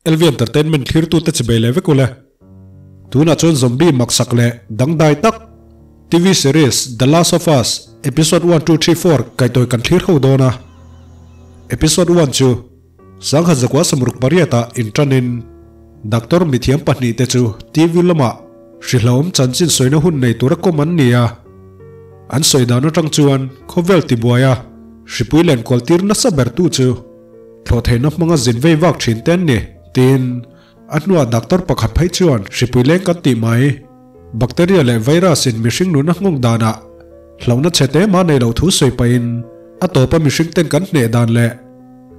LV Entertainment thlirtute chibei leh vek ule. Tunah chuan zombie maksak leh dangdai tak TV series The Last of Us episode one two three four kaihtawi kan thlir ho dawn a. Episode one chu Sangha zakua samruk pariatah inṭanin doctor mithiam pahnihte chu TV lamah hrihlawm chanchin sawina hun nei tura kawm an ni a. An sawi dan aṭang chuan khawvel tibuai a hripui lenkual tir nasa bertu chu thlawhtheihna hmanga zin vei vak ṭhin te an ni, tiin a hnuah doctor pakhat phei chuan hripui leng kan tih mai. Bacteria leh virus in mihring nuna nghawng danah hlauhna chhe te mah nei loh thu sawi pahin a tawpa mihring ten kan hneh dan leh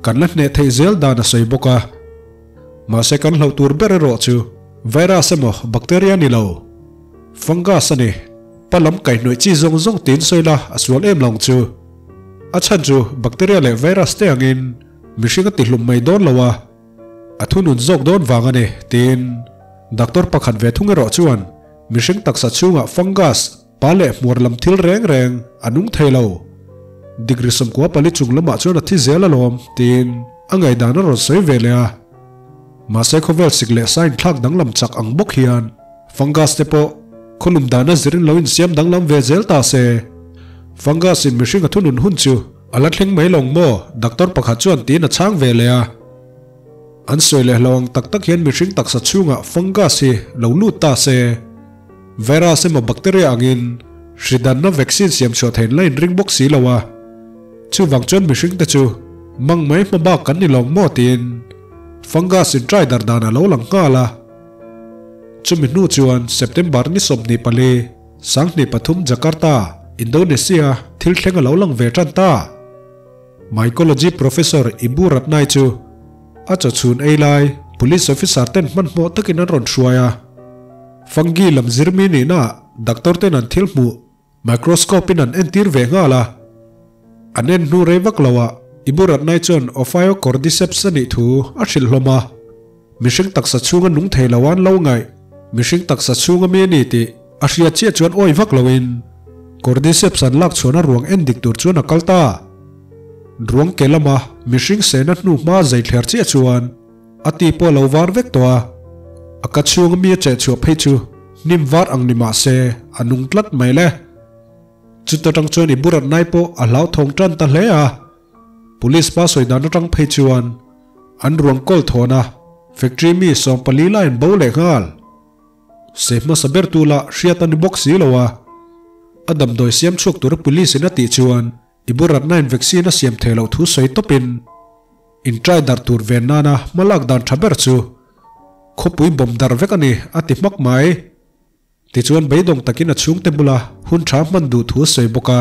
kan la hneh theih zel dan a sawi bawk a. Mahse kan hlauh tur ber erawh chu virus emaw bacteria ni lo, fungus a ni. Pa lam kaihhnawih chi zawng zawng tiin sawi la a sual em lo ang chu. A chhan chu bacteria leh virus te angin mihring a tihlum mai dawn lo a. A thunun zawk dawn vang a ni, tiin doctor pakhat ve thung erawh chuan mihring taksa chhungah fungus, pa leh hmuar lam thil reng reng a nung thei lo. Degree 14 chung lamah chuan a thi zel alawm, tiin a ngaihdan a rawn sawi ve leh a. Mahse khawvel sik leh sa inthlak danglam chak ang bawk hian fungus te pawh khawlum dana zirin lo insiam danglam ve zel ta se. Fungus in mihring a thunun hun chu A la thleng mai lawng maw? Doctor pakhat chuan tiin a chhang ve leh a. An sawi leh hlo ang tak tak hian mihring taksa chhungah fungus hi lo lut ta se. Virus emaw bacteria angin hri danna vaccine siam chhuah thein la inring bawk si lo a. Chuvang chuan mihring te chu mang mai hma bak kan ni lawng maw tiin fungus in try dar dan a lo lang nghal a. Chumi hnu chuan September ni 24, 2003 Jakarta, Indonesia, thil thleng a lo lang ve tan ta. Mycology Professor Ibu Ratnai chu a chawchhun ei lai Police officer ten hmanhmawh takin an rawn hruai a. Fungi lam zirmi nihna doctor ten an thil hmuh microscope in an entir ve nghal a. An en hnu rei vak lo ah Ibu Ratnai chuan Ophiocordyceps a nih thu a hrilh hlawm a. Mihring taksa chhunga nung thei lo an lo ngaih. Mihring taksa chhunga mi a ni tih a hriat chiah chuan awi vak loin Cordyceps an lak chhuahna ruang en dik tur chuan a kal ta. Ruang ke lama mihring sehna hnu hma zai thler chiah chuan a ti pawh a lo var vek tawh a. A ka chhunga mi a cheh chhuah phei chu hnim var ang ni mah se a nung tlat mai le. Chuta tang chuan i burat nai pawh a hlauthawng tan ta hle a. Police pa sawi dan atang phei chuan an ruang kawl thawn a, factory mi 14 lai an bo leh nghal. Se hmasa ber tu lah hriat a ni bawk si lo a. A damdawi siam chhuak tura police in a tih chuan i buratna in vaccine a siam thei loh thu sawi tawpin in try darh tur ven nana hmalak dan tha ber chu khawpui bawm darh vek a ni a ti hmak mai. Tichuan beidawng takin a chhungte bula hun tha hman duh thu a sawi bawk a.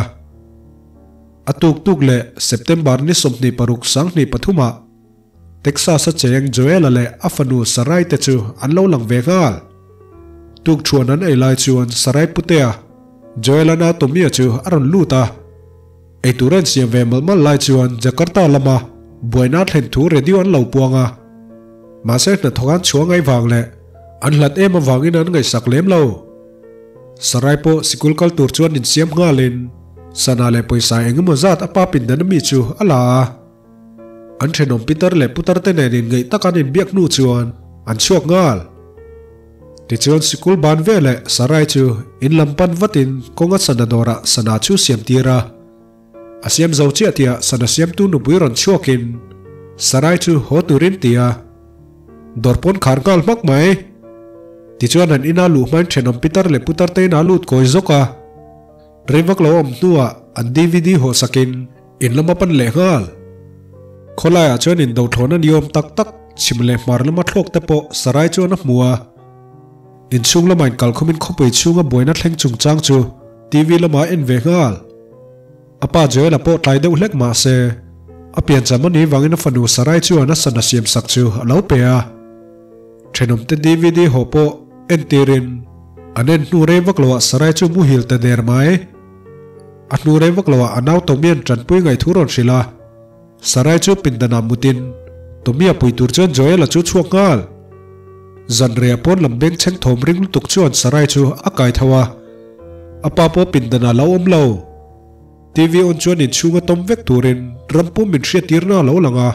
A tuk tuk leh September ni 26 2003 ah Texas a cheng Joel-a leh a fanu Sarai te chu an lo lang ve nghal. Tuk thuan an ei lai chuan Sarai putea Joel-a na Tommy-a chu a rawn lut a. Eitur a insiam ve malh malh lai chuan Jakarta lama buaina a thlen thu radio an lo puang a. Mahse hnathawk an chhuah ngai vang leh an hlat em avangin an ngaihsak lem lo. Sarai pawh sikul kal tur chuan insiam nghalin sana leh pawisa eng emaw zat a pa pindan ami chu a la a. An thenawm pitar leh putar te nen inngeih tak an inbiak hnu chuan an chhuak nghal. Tichuan sikul ban veleh Sarai chu in lam pan vatin kawnga sana dawrah sana chu siam tir a. A siam zo chiah tiah sana siamtu nupui rawn chhuakin Sarai chu haw turin ti a. Dawr pawn khar nghal hmak mai. Tichuan an ina luh hmain thenawm pitar leh putar te in aa lut kawi zawk a. Rei vak lo awm hnuah an DVD haw sakin in lama pan leh nghal. Khawlaiah chuan indothlawn a ni awm tak tak chhim leh hmar lama thlawk te pawh Sarai chuan a hmu a. Inchhung lama inkalkhawmin khawpui chhunga buaina thleng chungchang chu TV lamah a en ve nghal. A pa Joel-a pawh tlai deuh hlek mah se, a piancham a nih vangin a fanu Sarai chuan a sana siamsak chu a lo pe a. Thenawmte DVD haw pawh entirin an en hnu rei vak loah Sarai chu muhil ta der mai. A hnu rei vak loah a nau Tommy-a'n tanpui ngaih thu rawn hrilh a. Sarai chu pindanah mutin Tommy-a pui tur chuan Joel-a chu chhuak nghal. Zanriah pawn lam beng chheng thawm ring lutuk chuan Sarai chu a kai tho a. A pa pawh pindanah lo awm lo. TV on chuan inchhunga tawm vek turin ram pum min hriattirna a lo lang a.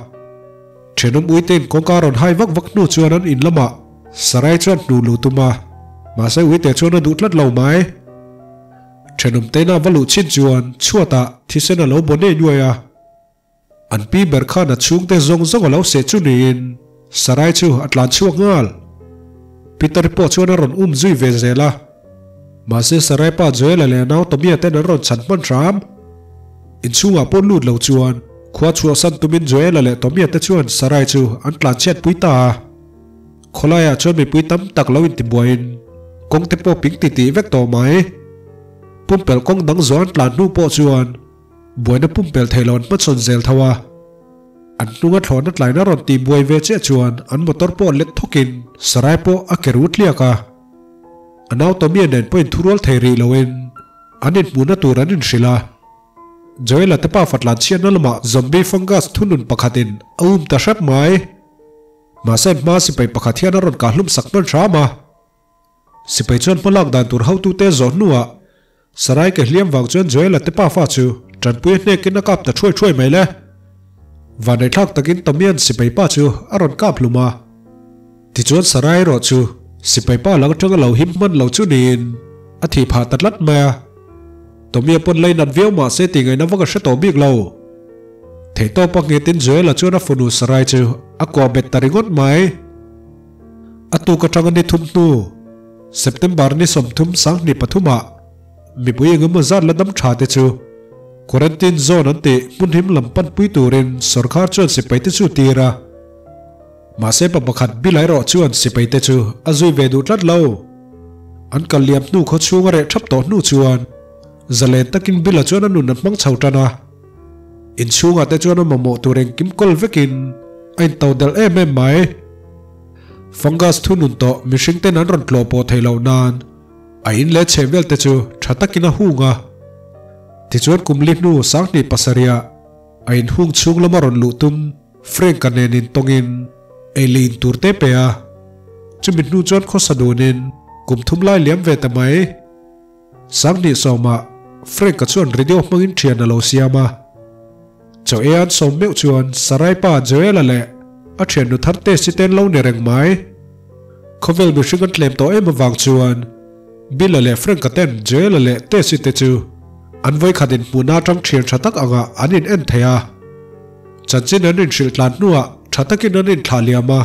Thenawm uitein kawngka rawn hai vak vak hnu chuan an in lamah Sarai chuan hnu luh tum a, mahse uite chuan a duh tlat lo mai. Thenawm teina va luh chin chuan chhuatah thisen a lo baw nei nuai a. An pi ber khan a chhungte zawng zawng a lo seh chu niin Sarai chu a tlan chhuak nghal. Peter pawh chuan a rawn um zui ve zel a. Mahse Sarai pa Joel-a leh a nau Tomia ten an rawn chhan hman hram. Inchhungah pawh lut lo chuan khua chhuahsan tumin Joel-a leh Tomia te chuan Sarai chu an tlan chhiat pui ta a. Khawlaiah chuan mipui tam tak lo intibuaiin kawng te pawh ping titih vek tawh mai. Pumpelh kawng dang zawh an tlan hnu pawh chuan buaina pumpelh theih loh an hmachhawn zel tho a. An hnunga thlawhna tlaina rawn tihbuai ve chiah chuan an motor pawh let thawkin Sarai pawh a ke rut liak a. A nau Tommy-a nen pawh inthurual thei rih loin an inhmuhna tur an inhrilh a. Joel-a te pa fatlan chhiatna lamah zombie fungus thunun pakhatin a um ta hrep mai. Mahse hma sipai pakhat hian a rawn kahhlum sak hman hram a. Sipai chuan hmalak dan tur hotute zawh hnuah Sarai ke hliam vang chuan Joel-a te pafa chu tanpui a hnekin a kap ta thuai thuai mai le. Vanneithlak takin Tomian sipai pa chu a rawn kap hlum a. Tichuan Sarai erawh chu sipai pa lang atanga lo him hman lo chu niin a thih phah ta tlat mai a. Tomia pawn lei nat viau mah se tih ngaihna vak a hre tawh bik lo. Theihtawpa nghetin Joel-a chuan a fanu Sarai chu a kuah bet ta ringawt mai. A tuk atanga ni thum hnu, September ni 30 2003ah mipui engemaw zat la dam tha te chu Quarantine Zone an tih hmun him lam panpui turin sorkar chuan sipai te chu tir a. Mahse pa pakhat Bill erawh chuan sipai te chu a zui ve duh tlat lo. An kal liam hnu khaw chhung a reh thap tawh hnu chuan zalen takin Bill-a chuan a nun a hmang chho tan a. Inchhungah te chuan a mamawh tur engkim kawl vekin a into delh em em mai. Fungus thunun tawh mihring ten an rawn tlawh pawh theih loh nan a in leh chheh vel te chu tha takin a hung a. Tichuan kum li hnu 2007ah a inhung chhung lama rawn luh tum Frank-a nen intawngin ei leh in tur te pe a. Chumi hnu chuan khawsa dunin kum thum lai liam ve ta mai. 2010ah Frank-a chuan radio hmangin thian a lo siam a. Chaw ei an sawm meuh chuan Sarai pa Joel-a leh a thiannu thar Tess-i te an lo ni reng mai. Khawvel mihring an tlem tawh em avang chuan Bill-a leh Frank-a ten Joel-a leh Tess-i te chu an vawikhat inhmuhna atang thian tha tak angah an in en thei a. Chanchin an inhrilh tlan hnuah tha takin an inthlah liam a.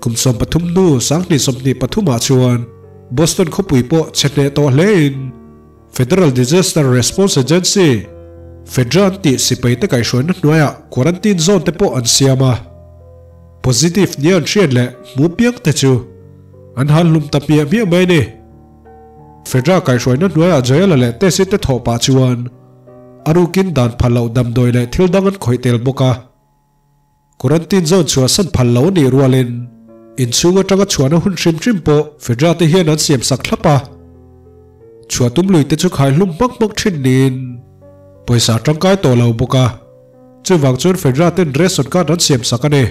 Kum 13 hnu 2023ah chuan Boston khawpui pawh chhe hneh tawh hlein Federal Disaster Response Agency, FEDRA, an tih sipai te kaihhruaina hnuaiah quarantine zone te pawh an siam a. Positive nia an hriat leh hmu piang te chu an han hlum ta hmiah hmiah mai a ni. FEDRA kaihhruaina hnuaiah Joel-a leh Tess-i te thawh pah chuan a rukin dan phal loh damdawi leh thil dang an khawih tel bawk a. Quarantine zone chhuahsan phal lo a nih rualin inchhung atanga chhuahna hun hrim hrim pawh Fedra te hian an siam sak thlap a. Chhuah tum lui te chu khai hlum hmak hmak thin niin pawisa tangkai tawh lo bawk a, chuvang chuan Fedra ten ration card an siam sak a ni.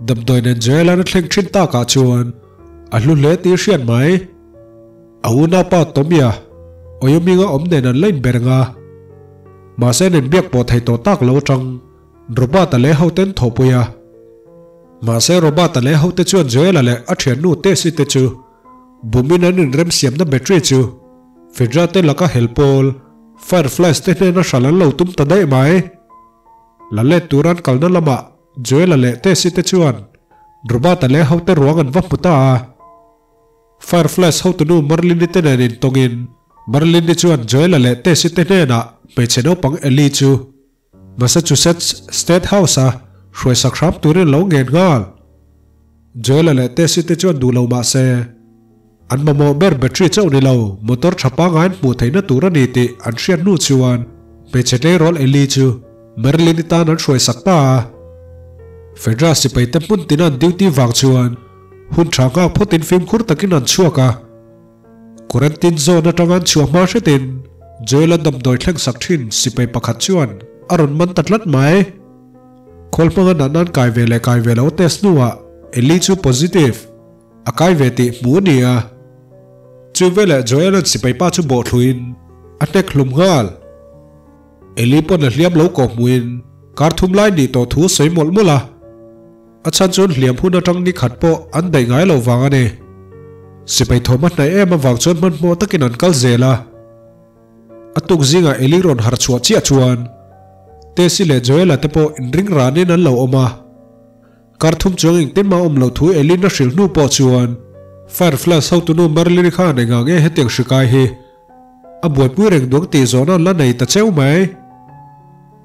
Damdawi nen Joel-a'n a thleng thin takah chuan a hlu hle tih hriat mai. A unaupa Tommy-a Wyoming-a awm nen an la inber ang a, mahse an inbiak pawh thei tawh tak lo atang Robert-a leh hoten thawhpui a. Mahse Robert-a leh hote chuan Joel-a leh a thiannu Tess-i te chu bumin an inremsiamna battery chu Fedra te laka hel pawl Fireflies te hnena hral an lo tum ta daih mai. La let tur an kalna lamah Joel-a leh Tess-i te chuan Robert-a leh hote ruang an va hmu ta a. Fireflies hotunu Merlin-i te nen intawngin Merlin-i chuan Joel-a leh Tess-i te hnenah hmeichhe naupang Ellie chu Massachusetts State House-a hruaisak hram turin a lo ngen nghal. Joel-a leh Tess-i te chuan duh lo mah se, an mamawh ber battery chauh ni lo motor tha pangaiin hmuh theihna tur a ni tih an hriat hnu chuan hmeichhe tleirawl Ellie chu Merlin-i tan an hruaisak ta a. Fedra sipaite hmun tina an duty vang chuan Hun tha nghak phawtin fimkhur takin an chhuak a. Quarantine zone atanga an chhuah hma hretin Joel-a damdawi thleng sak thin sipai pakhat chuan a rawn man ta tlat mai. Khawl hmanga natna an kai ve leh kai ve lo test hnuah Ellie chu positive a kai ve tih hmuh a ni a. Chu veleh Joel-a'n sipai pa chu bawhthluin a hnek hlum nghal. Ellie pawn a hliam lo kawh hmuhin. Kar thum lai nih tawh thu sawi mawlh mawlh a, a chhan chuan hliam hun atang ni khat pawh an daih ngai lo vang a ni. Sipai thawm a hnaih em avang chuan hmanhmawh takin an kal zel a. A tuk zingah Eli rawn harh chhuah chiah chuan Tesi leh Joela te pawh inring ranin an lo awm a. Kar thum chuang engtin mah awm loh thu Elin a hrilh hnu pawh chuan Fireflies hotunu Marilyn khan engah nge hetiang hri kai hi a buaipui reng duang tih zawhna an la nei ta cheu mai.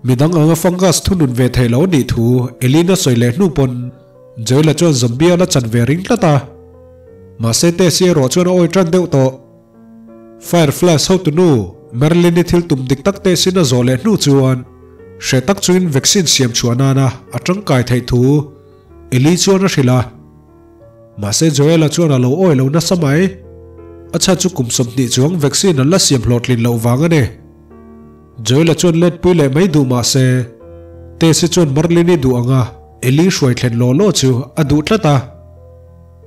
Midang anga fungus thunun ve theih loh a nih thu Elin a sawi leh hnu pawn Joela chuan zombie a la chan ve ring tlat a. Mahse Tesi erawh chuan a awi tan deuh tawh. Fireflies hotunu Marilyn-i thil tum dik tak te sin a zawh leh hnu chuan hreh tak chungin vaccine siam chhuah nana a tangkai theih thu Eli chuan a hrilh a. Mahse Joel-a chuan a lo awi lo nasa mai. A chhan chu kum 20 chuang vaccine an la siam hlawhtlin loh vang a ni. Joel-a chuan let pui leh mai duh mahse Tess-i chuan Marilyn-i duh anga Eli hruai thlen law law chu a duh tlat a.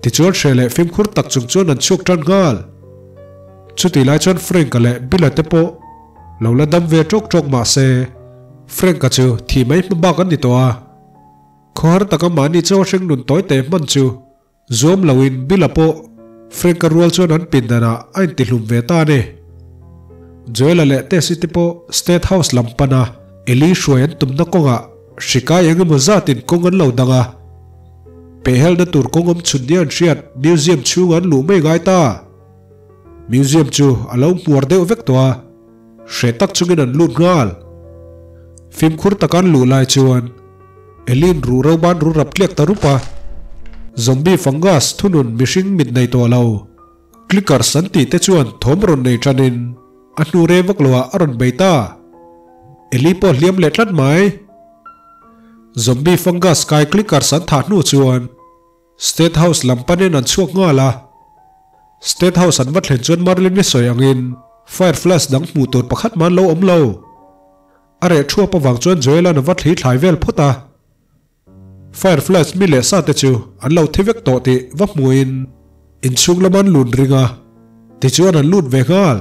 Tichuan hreh leh fimkhur tak chung chuan an chhuak tan nghal. Chutih lai chuan Frank-a leh Bill-a te pawh lo la dam ve tawk tawk mah se, Frank-a chu thih mai hma bak an ni tawh a. Khawhar taka mahni chaw hring nun tawi te hman chu zuam loin Bill-a pawh Frank-a rual chuan an pindanah a intihlum ve ta a ni. Joel-a leh Tess-i te pawh State House lam pana Eli hruai an tumna kawngah hri kai eng emaw zatin kawng an lo dang a. Pehhelna tur kawng awm chhun nia an hriat museum chhunga an luh mai ngai ta. Museum chu a lo hmuar deuh vek tawh a, hreh tak chungin an lut nghal. Fimkhur taka an luh lai chuan Elin ruh ro ban ru rap tliak ta rup a, Zombie fungus thunun mihring mit nei tawh lo, clickers an tih te chuan thawm rawn nei tanin a hnu re vak loah a rawn bei ta. Eli pawh hliam leh tlat mai. Zombie fungus kai clickers an thah hnu chuan State House lam panin an chhuak nghal a. State House an va thlen chuan Marilyn-i sawi angin Fireflies dang hmuh tur pakhat mah an lo awm lo. A reh thuap avang chuan Joel-a'n a va thli thlai vel phawt a. Fireflies mi leh sa te chu an lo thi vek tawh tih va hmuhin inchhung lama an lun ring a, tichuan an lut ve nghal.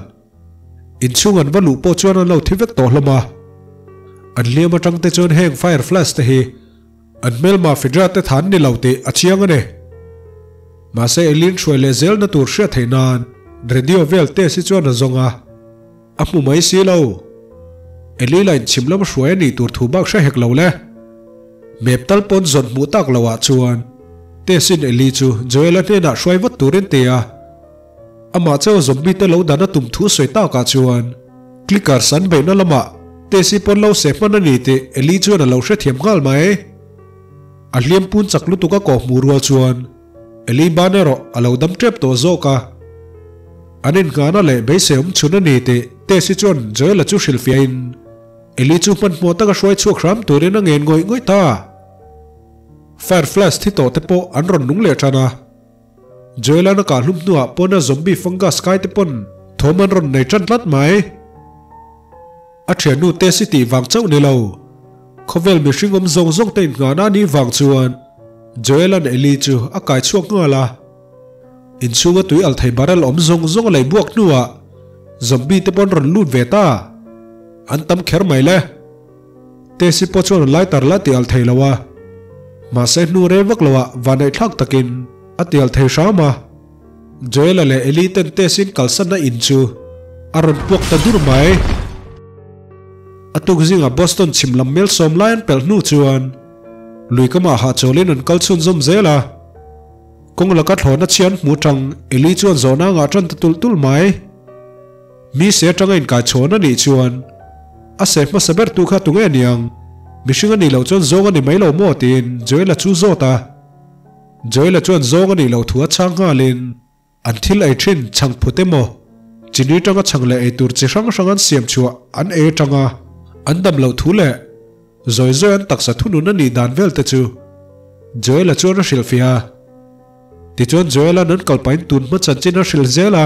Inchhung an va luh pawh chuan an lo thi vek tawh hlawm a. An hliam atang te chuan heng Fireflies te hi an hmelma Fidra te than ni lo tih a chiang a ni. Mahse Eileen hruai leh zelna tur hriat theih nan radio vel test hi chuan a zawng a, a hmu mai si lo. Eli line chhim lam hruai a nih tur thu bak hre hek lo le. Map tal pawn zawn hmuh tak lo ah chuan test in Eli chu Joel-a hnenah hruai vat turin ti a. Amah cheu zombie te lo dan a tum thu sawi takah chuan clickers an beihna lamah Tesi pawn lo seh hman a ni tih Eli chuan a lo hrethiam nghal mai. A hliam pun chak lutuk a kawh hmuh rual chuan Eli ban erawh a lo dam tep tawh zawk a. An innghahna leh beisei awm chhun a ni tih Tesi chuan Joel-a chu hrilhfiahin Eli chu hmanhmawh taka hruai chhuak hram turin a ngen ngawih ngawih ta. Fireflies thi tawh te pawh an rawn nung leh tan a. Joel-a'n a kah hlum hnuah pawna zombie fungus kai te pawn thawm an rawn nei tan tlat mai. A thiannu Tess-i tih vang chauh ni lo. Khawvel mihring awm zawng zawng te innghahna a nih vang chuan Joel-a'n Eli chu a kai chhuak nghal a. Inchhunga tui al thei barrel awm zawng zawng a lei buak hnuah zombie te pawn rawn lut ve ta. An tam kher mai le. Tesi pawh chuan a lighter la ti alh thei lo a, mahse hnu rei vak lo ah vaneihthlak takin a ti alh thei hram a. Joel-a leh Eli ten Tess-in kalsanna in chu a rawn puak ta dur mai. A tuk zingah Boston chhim lam mel sawm lai an pelh hnu chuan lui kamah hahchawlin an kal chhunzawm zel a. Kawng laka thlawhna chhia an hmu tang Eli chuan zawhna a ngah tan ta tulh tulh mai. Mi se atanga inkai chhawn a nih chuan a seh hmasa ber tu kha tunge aniang? Mihring a nih loh chuan zawng a ni mai lo maw? tiin Joel-a chu zawt a. Joel-a chuan zawng a nih loh thu a chhang nghalin an thil ei thin chhang phut emaw chini tanga chhang leh ei tur chi hrang hrang an siam chhuah an ei atanga an dam loh thu leh zawi zawi an taksa thunun a nih dan vel te chu Joel-a chuan a hrilhfiah a. Tichuan Joel-a'n an kalpain tun hma chanchin a hrilh zel a.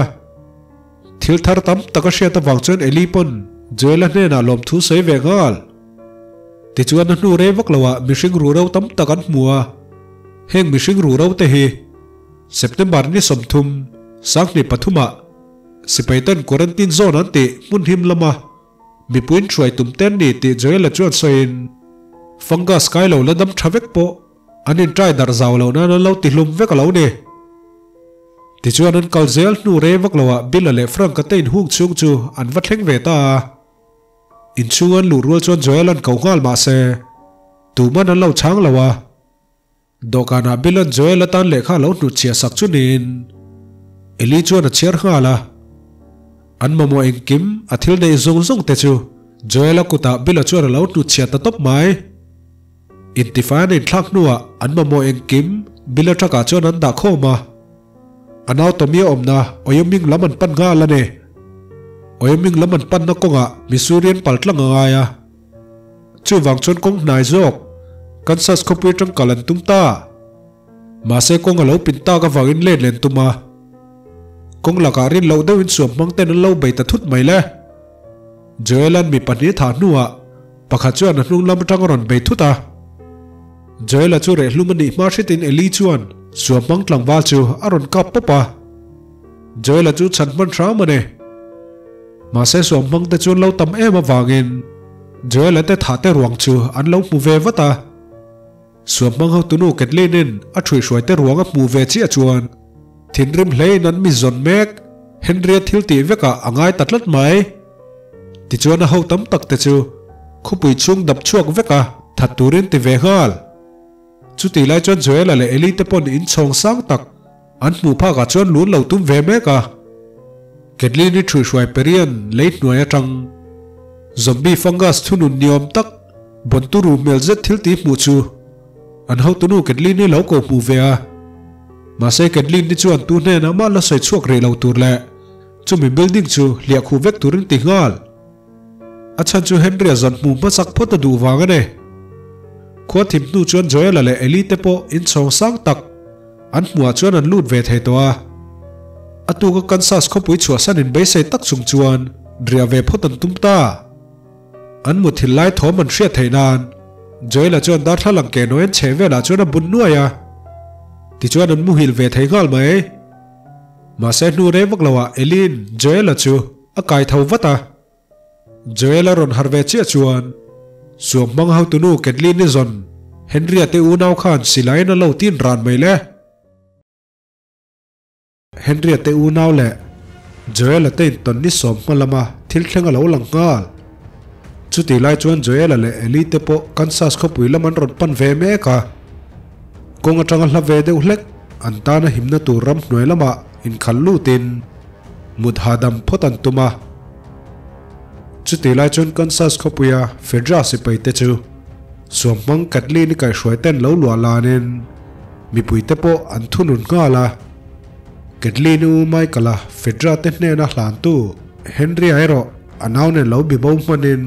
Thil thar tam tak a hriat avang chuan Eli pawn Joel-a hnenah lawmthu sawi ve nghal. Tichuan a hnu rei vak loah mihring ruhro tam tak an hmu a, heng mihring ruhro te hi September ni 30, 2003 ah sipai ten quarantine zone an tih hmun him lama mipuiin hruai tum ten ni tih Joel-a chuan sawiin. Fungus kai lo la dam tha vek pawh an intrai darh zau loh nan an lo tihlum vek a lo ni. Tichuan an kal zel hnu rei vak loah Bill-a leh Frank-a te inhung chhung chu an va thleng ve ta a. Inchhung an luh rual chuan Joel an ko nghal mah se tuman an lo chhang lo a. Dawhkanah Bill-a'n Joel atan lehkha a lo hnutchhiah sak chu niin Eli chuan a chhiar nghal a. An mamawh engkim a thil neih zawng zawng te chu Joel-a kutah Bill-a chuan a lo hnutchhiah ta tawp mai. Intifai an inthlak hnuah an mamawh engkim Bill-a truck-ah chuan an dah khawm a. A nau Tommy-a awmna Wyoming lam an pan nghal a ni. Wyoming lam an panna kawngah Missouri an pal tlang a ngai a. Chuvang chuan kawng hnai zawk Kansas khawpui atang kal an tum ta. Mahse kawng a lo pin tak avangin let len tum a. Kawng lakah rin loh deuhin suam hmang ten an lo bei ta thut mai le. Joel-a'n mi pahnih thah hnuah pakhat chuan a hnung lam atang a rawn bei thut a. Joel-a chu rehlum a nih hma hritin Eli chuan suam hmang tlangval chu a rawn kap pawp a. Joel-a chu chhan hman hram a ni. Mahse suam hmang te chuan lo tam em avangin Joel-a te thah te ruang chu an lo hmu ve vat a. Suam hmang hotunu Kathleen-in a ṭhuihhruai te ruang a hmuh ve chiah chuan thinrim hlein an mi zawn mek Henry-a thil tih vekah a ngai ta tlat mai. Tichuan a ho tam tak te chu khawpui chhung dap chhuak veka that turin ti ve nghal. Chutih lai chuan Joel-a leh Eli te pawn in chhawng sang tak an hmuh phakah chuan lun lo tum ve mek a. Kathleen-i ṭhuihhruai Perian lei hnuai aṭang zombie fungus thunun niawm tak Bonturu hmel zet thil tih hmuh chu an hotunu Kathleen-i lo ko hmuh ve a. Mahse Kathleen-i chuan tu hnenah mah la sawi chhuak rih lo tur leh chumi building chu hliah khuh vek turin ti nghal. A chhan chu Henry-a zan hmuh hmasak phawt a duh vang a ni. Khua thim hnu chuan Joel-a leh Eli te pawh inchhawng sang tak an hmuhah chuan an lut ve thei tawh a. A tuka Kansas khawpui chhuahsan in beisei tak chung chuan riah ve phawt an tum ta. An muthilh lai thawm an hriat theih nan Joel-a chuan darthlalang ke nawi an chheh velah chuan a bun nuai a. Tichuan an muhilh ve thei nghal mai. Mahse hnu rei vak loah Eli'n Joel-a chu a kai tho vat a. Joel-a rawn harh ve chiah chuan suam hmang hotunu Kathleen-i zawn Henry-a te unau khan silaiin a lo tin ran mai le. Henry-a te unau leh Joel-a te intawn ni sawm hma lama thil thleng a lo lang nghal. Chutih lai chuan Joel-a leh Eli te pawh Kansas khawpui lam an rawn pan ve mek a. Kawng atanga hla ve deuh hlek an tana himna tur ram hnuai lamah inkhal lutin mut hahdam phawt an tum a. Chutih lai chuan Kansas khawpuia Fedra sipai te chu suam hmang Kathleen-i kaihhruai ten lo luah lanin mipui te pawh an thunun nghal a. Kathleen-i u Michael-a Fedra te hnena hlantu Henry-a erawh a nau nen lo bibo hmanin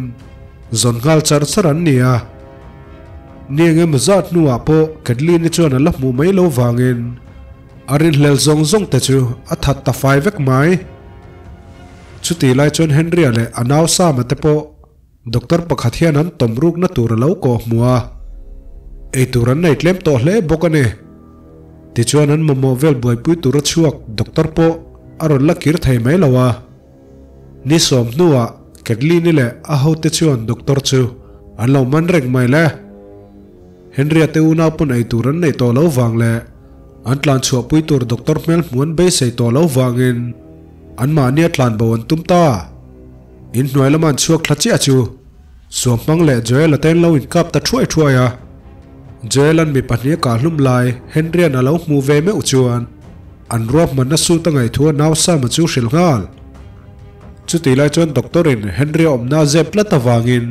zawn nghal char char an ni a. Ni eng emaw zat hnuah pawh Kathleen-i chuan a la hmuh mai lo vangin a rinhlel zawng zawng te chu a that ta fai vek mai. Chutih lai chuan Henry-a leh a nau Sam-a te pawh doctor pakhat hian an tawm rukna tur a lo kawh hmu a, eitur an nei tlem tawh hle bawk a ni. Tichuan an mamawh vel buaipui tur a chhuak doctor pawh a rawn la kir thei mai lo a. Ni sawm hnuah Kathleen-i leh a hote chuan doctor chu an lo man reng mai le. Henry-a te unau pawn eitur an neih tawh lo vang leh an tlan chhuahpui tur doctor hmel hmu an beisei tawh lo vangin anmahnia tlan bo an tum ta. In hnuai lama an chhuak thla chiah chu Suam hmang leh Joel-a te an lo inkap ta thuai thuai a. Joel-a'n mi pahnih a kah hlum lai Henry-a'n a lo hmuh ve meuh chuan an ruahmanna suit a ngaih thu a nau Sam-a chu hrilh nghal. Chutih lai chuan doctor-in Henry-a awmna a zep tlat avangin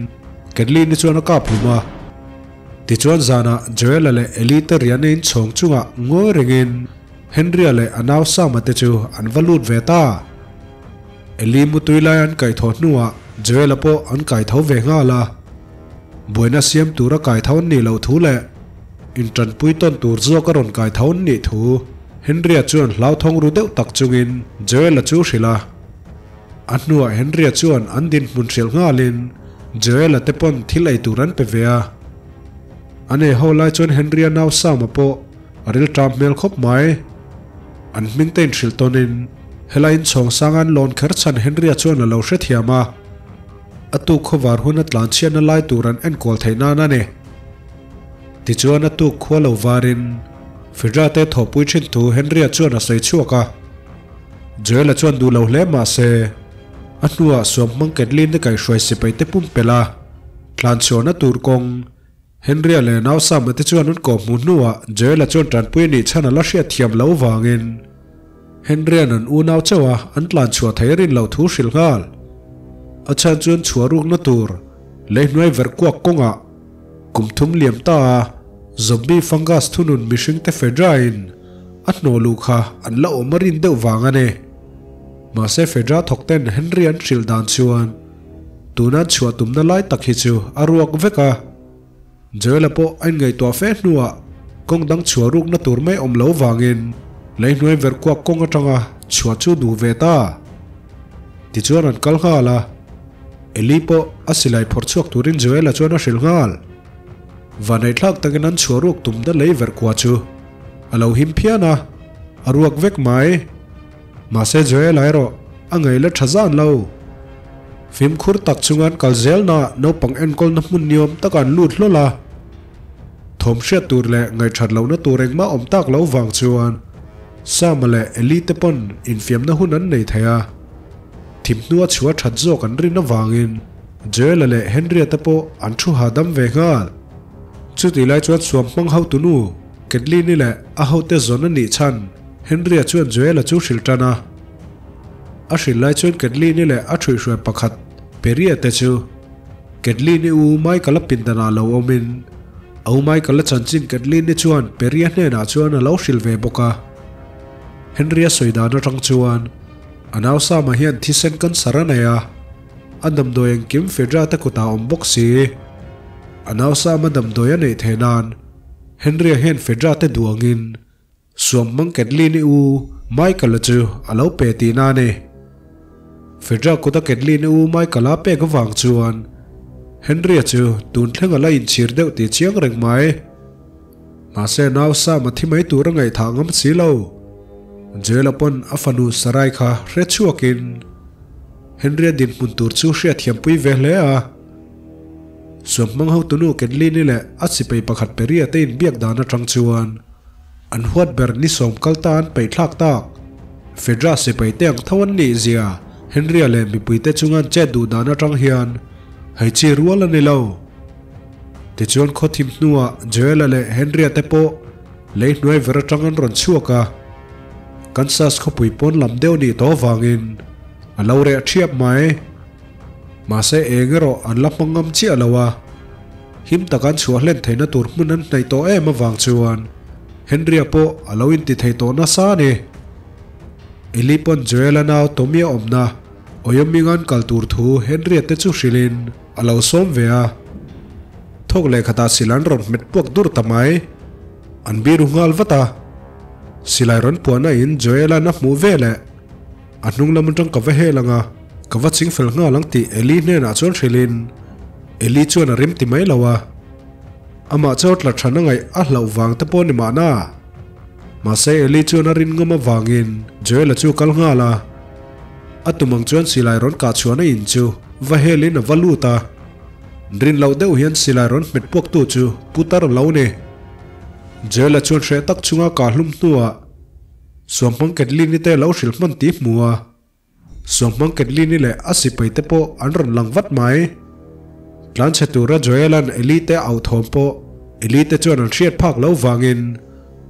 Kathleen-i chuan a kap hlum a. Tichuan zanah Joel-a leh Eli te riahna inchhawng chungah ngawi rengin Henry-a leh a nau Sam-a te chu an va lut ve ta. Eli mutui lai an kaihthawh hnuah Joel-a pawh an kaitho ve nghal a. Buaina siam tura kaitho an nih loh thu leh intanpui tawn tur zawk a rawn kaitho an nih thu Henry-a chuan hlauthawng ru deuh tak chungin Joel-a chu hrilh a. A hnuah Henry-a chuan an dinhmun hrilh nghalin Joel-a te pawn thil ei tur an pe ve a. An ei ho lai chuan Henry-a nau Sam-a pawh a rilṭam hmel khawp mai. An hming te inhrilh tawnin helai inchhawng sanga an lawn kher chhan Henry-a chuan a lo hrethiam a. A tuk khawvar hun a tlan chhiatna lai tur an enkawl theih nan a ni. Tichuan a tuk khua lo varin Fedra te thawhpui thin thu Henry-a chuan a sawi chhuak a. Joel-a chuan duh lo hle mah se, a hnuah suam hmang Kathleen-i kaihhruai sipai te pumpelh a, tlanchhuahna tur kawng Henry-a leh nau Sam-a te chuan an kawh hmuh hnuah Joel-a chuan tanpui a nih chhan a la hriat thiam loh vangin Henry-a'n an unau chauh a an tlan chhuah thei rin loh thu hrilh nghal. A chhan chuan chhuah rukna tur lei hnuai verh kuak kawngah kum thum liam ta a zombie fungus thunun mihringte Fedra-in a hnawh luh kha an la awm a rin deuh vang a ni. Mahse Fedra thawkten Henry an hrilh dan chuan Tuna chhuah tumna lai tak hi chu a ruak vek a, Joel-a pawh a inngaihtuah fe hnuah kawng dang chhuah rukna tur mai awm lo vangin lei hnuai ver kuak kawng atanga chhuah chu duh ve ta. Tichuan an kal nghal a, Eli pawh a silai phawrh chhuak turin Joel-a chuan a hrilh nghal. Vaneihthlak takin an chhuah ruk tumna lei ver kua chu a lo him phian a, a ruak vek mai. Mahse Joel-a erawh a ngaih la tha zan lo. Fimkhur tak chunga an kal zelna naupang enkawlna hmun niawm taka an lut hlawl a. Thawm hriat tur leh ngaihthat lohna tur engmah awm tak lo vang chuan Sama leh Eli te pawn infiamna hun an nei thei a. Thim hnua chhuah that zawk an rin avangin Joel-a leh Henry-a te pawh an thu hahdam ve nghal. Chutih lai chuan suam hmang hotunu Kathleen-i leh a hote zawn a nih chhan Henry-a chuan Joel-a chu hrilh tan a. A hrilh lai chuan Kathleen-i leh a ṭhuihhruai pakhat Perry-a te chu Kathleen-i u Michael-a pindanah lo awmin a u Michael-a chanchin Kathleen-i chuan Perry-a hnenah chuan a lo hrilh ve bawk a. Henry-a sawi dan atang chuan a nau Sama hian thisen cancer a nei a, a damdawi engkim Fedra te kutah a awm bawk si. A nau Sama damdawi a neih theih nan Henry-a hian Fedra te duh angin Suam hmang Kathleen-i u Michael-a chu a lo pe tihna a ni. Fedra kuta Kathleen-i u Michael-a pek avang chuan Henry-a chu tun thleng a la inchhir deuh tih chiang reng mai. Mahse nau Sam a thi mai tur a ngaihthah ngam si lo. Joel-a pawn a fanu Sarai kha hre chhuakin Henry-a dinhmun tur chu hriatthiampui ve hle a. Suam hmang hotunu Kathleen-i leh a sipai pakhat Perry-a te inbiak dan atang chuan An huat ber ni sawm kal ta an peih thlak tak. Fedra sipai te ang tho an nih zia Henry-a leh mipuite chunga an chet duh dan atang hian hei chi rual a ni lo. Tichuan khaw thim hnuah Joel-a leh Henry-a te pawh lei hnuai ver atang an rawn chhuak a. Kansas khawpui pawn lam deuh nih tawh avangin a lo reh thiap mai. Mahse eng erawh an la hmang ngam chiah lo a. Him taka an chhuah hlen theihna tur hmun an hnaih tawh em avang chuan Henry-a pawh a lo inti thei tawh nasa a ni. Eli pawn Joel-a nau Tommy-a awmna Wyoming-a an kal tur thu Henry-a te chu hrilhin a lo sawm ve a. Thawk leh khatah silai an rawn hmet puak dur ta mai. An biru nghal vat a. Silai rawn puahna in Joel-a'n a hmuh veleh A hnung lam atang ka va hel ang a, ka va ching fel nghal ang tih Eli hnenah chuan hrilhin Eli chuan a rim ti mai lo a. Amah chu tla than a ngaih a hlauh vang te pawh ni mahna. Mahse Eli chuan a rin ngam avangin Joel-a chu kal nghal a. A tum ang chuan silai rawn kah chhuahna in chu va helin a va lut a. Rin loh deuh hian silai rawn hmet puaktu chu putar a lo ni. Joel-a chuan hreh tak chunga kah hlum hnuah Suamhmang Kathleen-i te lo hrilh hman tih hmu a, Suamhmang Kathleen-i leh a sipai te pawh an rawn lang vat mai. Tlanchhe tura Joel-a'n Eli te auh thawm pawh Eli te chuan an hriat phak lo vangin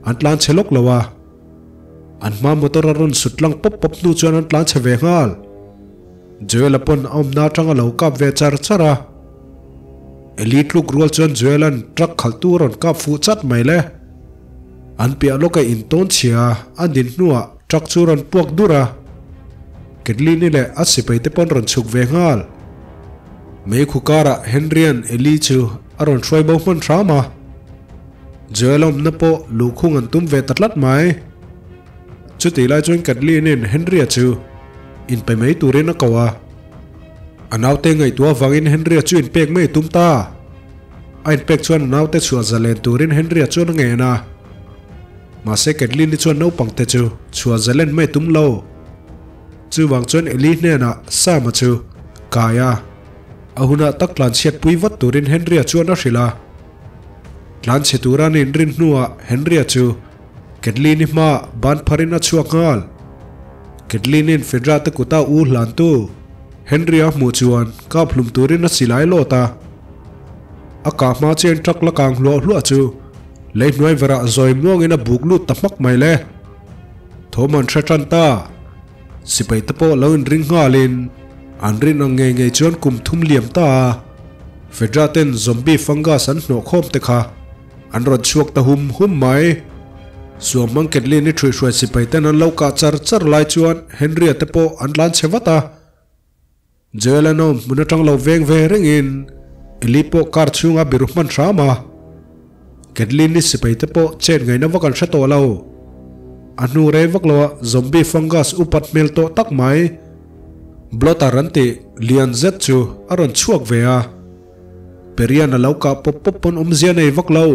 an tlanchhe lawk lo a. An hma motor a rawn sut lang pawp pawp hnu chuan an tlanchhe ve nghal. Joel-a pawn a awmna atang a lo kap ve char char a. Eli tluk rual chuan Joel-a'n truck khalhtu a rawn kap fuh chat mai le. An piah lawka intawn chhia a din hnuah truck chu rawn puak dur a, Kathleen-i leh a sipai te pawn rawn chhuk ve nghal. Meikhu karah Henry-a'n Ellie chu a rawn hruai bo hman hram a, Joel-a awmna pawh luhkhung an tum ve ta tlat mai. Chutih lai chuan Kathleen-i'n Henry-a chu inpe mai turin a ko a, a naute ngaihtuah avangin Henry-a chu inpek mai a tum ta. A inpek chuan a naute chhuah zalen turin Henry-a chuan a ngen a. Mahse Kathleen-i chuan naupangte chu chhuah zalen mai tum lo. Chuvang chuan Eli hnenah Sam-a chu kai a. A hunah tak tlanchhiat pui vat turin Henry-a chuan a hrilh a. Tlanchhe tura an inrin hnuah Henry-a chu Kathleen-i hmaah ban pharin a chhuak nghal. Kathleen-i'n Fedra te kuta u hlantu Henry-a hmuh chuan kap hlum turin a silai lawt a. A kah hma chian truck la kang hluah hluah chu lei hnuai verah zawi muangin a buk lut ta hmak mai le. Thawm an hre tan ta. Sipai te pawh lo inring nghalin an rin ang ngei ngei chuan kum thum liam ta a, Fedra ten zombie fungus an hnawh khawm te kha an rawn chhuak ta hum hum mai. Suamhmang Kathleen-i ṭhuihhruai sipai ten an lo kah char char lai chuan Henry-a te pawh an tlan chhe vat a. Joel a nawm hmun atang lo veng ve rengin Eli pawh car chhunga biru hman hram a. Kathleen-i sipai te pawh chet ngaihna vak an hre tawh lo. A hnu rei vak loah zombie fungus upat hmel tawh tak mai Blotter an tih lian zet chu a rawn chhuak ve a. Perian a lo kah pawp pawp pawn awmzia nei vak lo.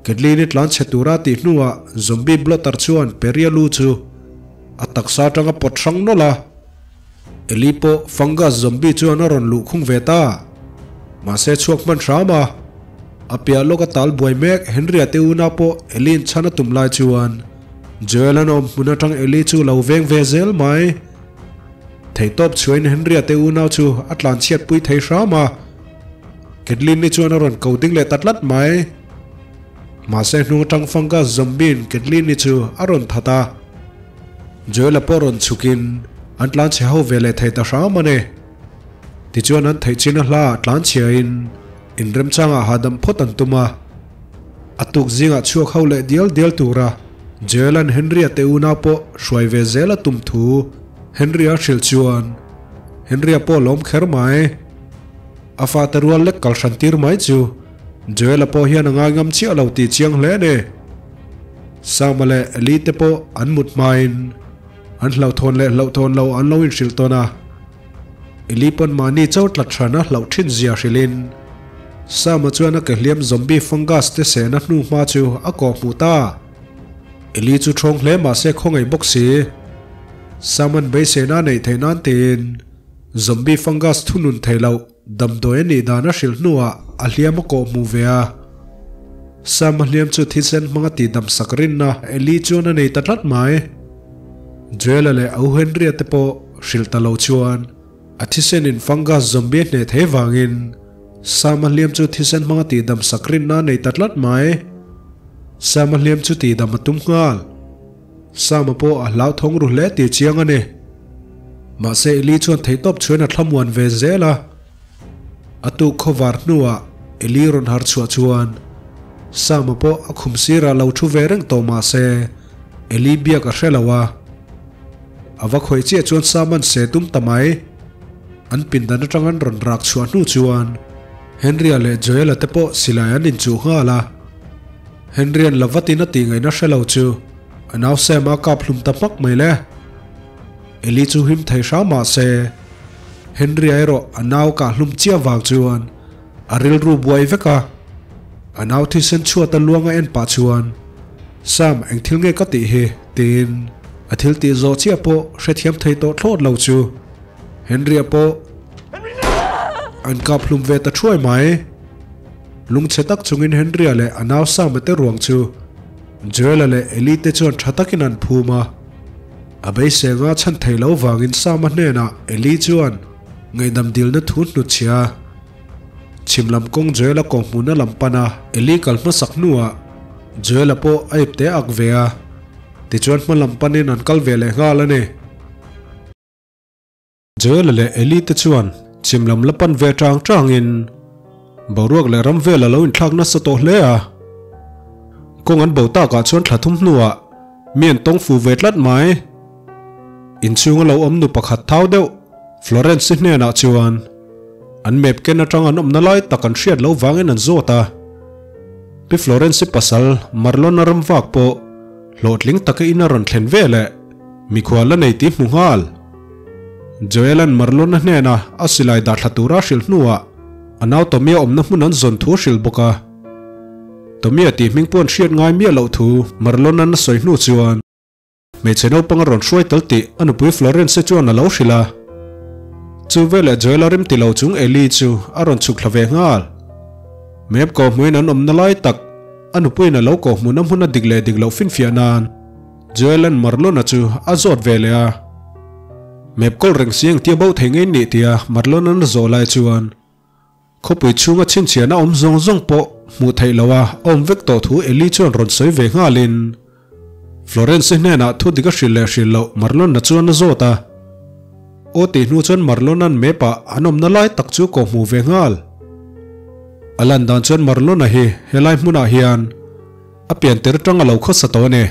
Kathleen-i tlan chhe tura tih hnuah zombie Blotter chuan Peria lu chu a taksa atanga pawt hrang nawlh a. Eli pawh fungus zombie chuan a rawn luh khung ve ta. Mahse chhuak hman hram a. A piah lawk a tal buai mek Henry-a te una pawh Eli-in chhan a tum lai chuan Joel an awm hmun atang Eli chu lo veng ve zel mai. Theihtawp chhuain Henry-a te unau chu a tlan chhiat pui thei hram a. Kathleen-i chuan a rawn ko ding leh ta tlat mai. Mahse hnung atang fungus zombie-in Kathleen-i chu a rawn that a. Joel-a pawh rawn chhukin an tlan chhe ho ve leh thei ta hram a ni. Tichuan an theih chin a hla ah tlan chhiain inremchangah hahdam phawt an tum a. A tuk zingah chhuak ho leh dial dial tura Joel-a'n Henry-a te unau pawh hruai ve zel a tum thu Henry-a hrilh chuan Henry-a pawh lawm kher mai. A fate rual lek kal hran tir mai chu Joel-a pawh hian a ngaingam chiah lo tih chiang hle a ni. Sama leh Eli te pawh an mut hmain an hlauhthawn leh hlauhthawn lo an lo inhrilh tawn a. Eli pawn mahni cho tlat hran a hlauh thin zia hrilhin Sama chuan a ke hliam zombie fungus te sehna hnu hma chu a kawh hmuh ta. Eli chu thawng hle mahse khawngaih bawk si. Saman beiseina a neih theih nan tiin zombie fungus thunun thei loh Damdawi a nih dan a hrilh hnuah a hliam a kawh hmuh ve a. Sam a hliam chu thisen hmanga tihdam sak rinna Eli chuan a nei ta tlat mai. Joel-a leh a u Henry-a te pawh hrilh ta lo chuan a thisen in fungus zombie a hneh thei vangin Sam a hliam chu thisen hmanga tihdam sak rinna a nei ta tlat mai. Sam a hliam chu tihdam a tum nghal. Sama pawh a hlauthawng ru hle tih chiang a ni. Mahse Eli chuan theihtawp chhuain a thlamuan ve zel a. A tuk khawvar hnuah Eli rawn har chhuah chuan Sama pawh a khum sirah lo thu ve reng tawh mahse Eli biak a hre lo a. A va khawih chiah chuan Sama'n se tum ta mai. An pindan atang an rawn rak chhuah hnu chuan Henry-a leh Joel-a te pawh silai an inchuh nghal a. Henry-a'n la vatin a tih ngaihna hre lo chu a nau Sam a kap hlum ta hmak mai le. Eli chu him thei hram mah se, Henry-a erawh a nau kah hlum chiah vang chuan a rilru buai vek a. A nau thisen chhuat a luang a en pah chuan, Sam, eng thil nge ka tih hi? tiin a thil tih zawh chiah pawh hrethiam thei tawh thlawt lo chu Henry-a pawh an kap hlum ve ta thuai mai. Lungchhe tak chungin Henry-a leh a nau Sam-a te ruang chu Joel-a leh Eli te chuan tha takin an phum a. A beiseng a chhan thei lo vangin Sam-a hnenah Eli chuan ngaihdam dilna thu hnutchhia a. Chhim lam kawng Joel-a kawhhmuhna lam pan a Eli kal hmasak hnuah Joel-a pawh a ipte ak ve a, tichuan hma lam panin an kal ve leh nghal a ni. Joel-a leh Eli te chuan chim lam la pan ve tang tangin boruak leh ram vel a lo inthlak nasa tawh hle a. Kawng an bo takah chuan thla thum hnuah mi an tawng fu ve tlat mai. Inchhunga lo awm nu pakhat thau deuh Florence-i hnenah chuan an map ken atang an awmna lai tak an hriat loh vangin an zawt a. Pi Florence-i pasal Marlon-a ram vak pawh hlawhtling taka in a rawn thlen ve leh mikhual la nei tih hmu nghal. Joel-a'n Marlon-a hnena a silai dah thla tura a hrilh hnuah a nau Tommy-a awmna hmun an zawn thu a hrilh bawk a. Tommy-a tih hming pawh an hriat ngai miah loh thu Marlon-a'n a sawi hnu chuan hmeichhe naupang a rawn hruai tal tih a nupui Florence-i chuan a lo hrilh a. Chu veleh Joel-a rim ti lo chung Ellie chu a rawn chhuk thla ve nghal. Map kawhhmuhin an awmna lai tak a nupuiin a lo kawhhmuhna hmun a dik leh dik loh finfiah nan Joel-a'n Marlon-a chu a zawt ve leh a. Map kawl reng si engtia bo thei ngei nih tia Marlon-a'n a zawh lai chuan Khawpui chhunga chhinchhiahna awm zawng zawng pawh hmuh theih loha awm vek tawh thu Eli chuan rawn sawi ve nghalin Florence-i hnenah thu dik a hrilh leh hrilh loh Marlon-a chuan a zawt a. Aw tih hnu chuan Marlon-a'n map ah an awmna lai tak chu kawh hmuh ve nghal. A lan dan chuan Marlon-a hi helai hmunah hian a pian tir tang a lo khawsa tawh a ni.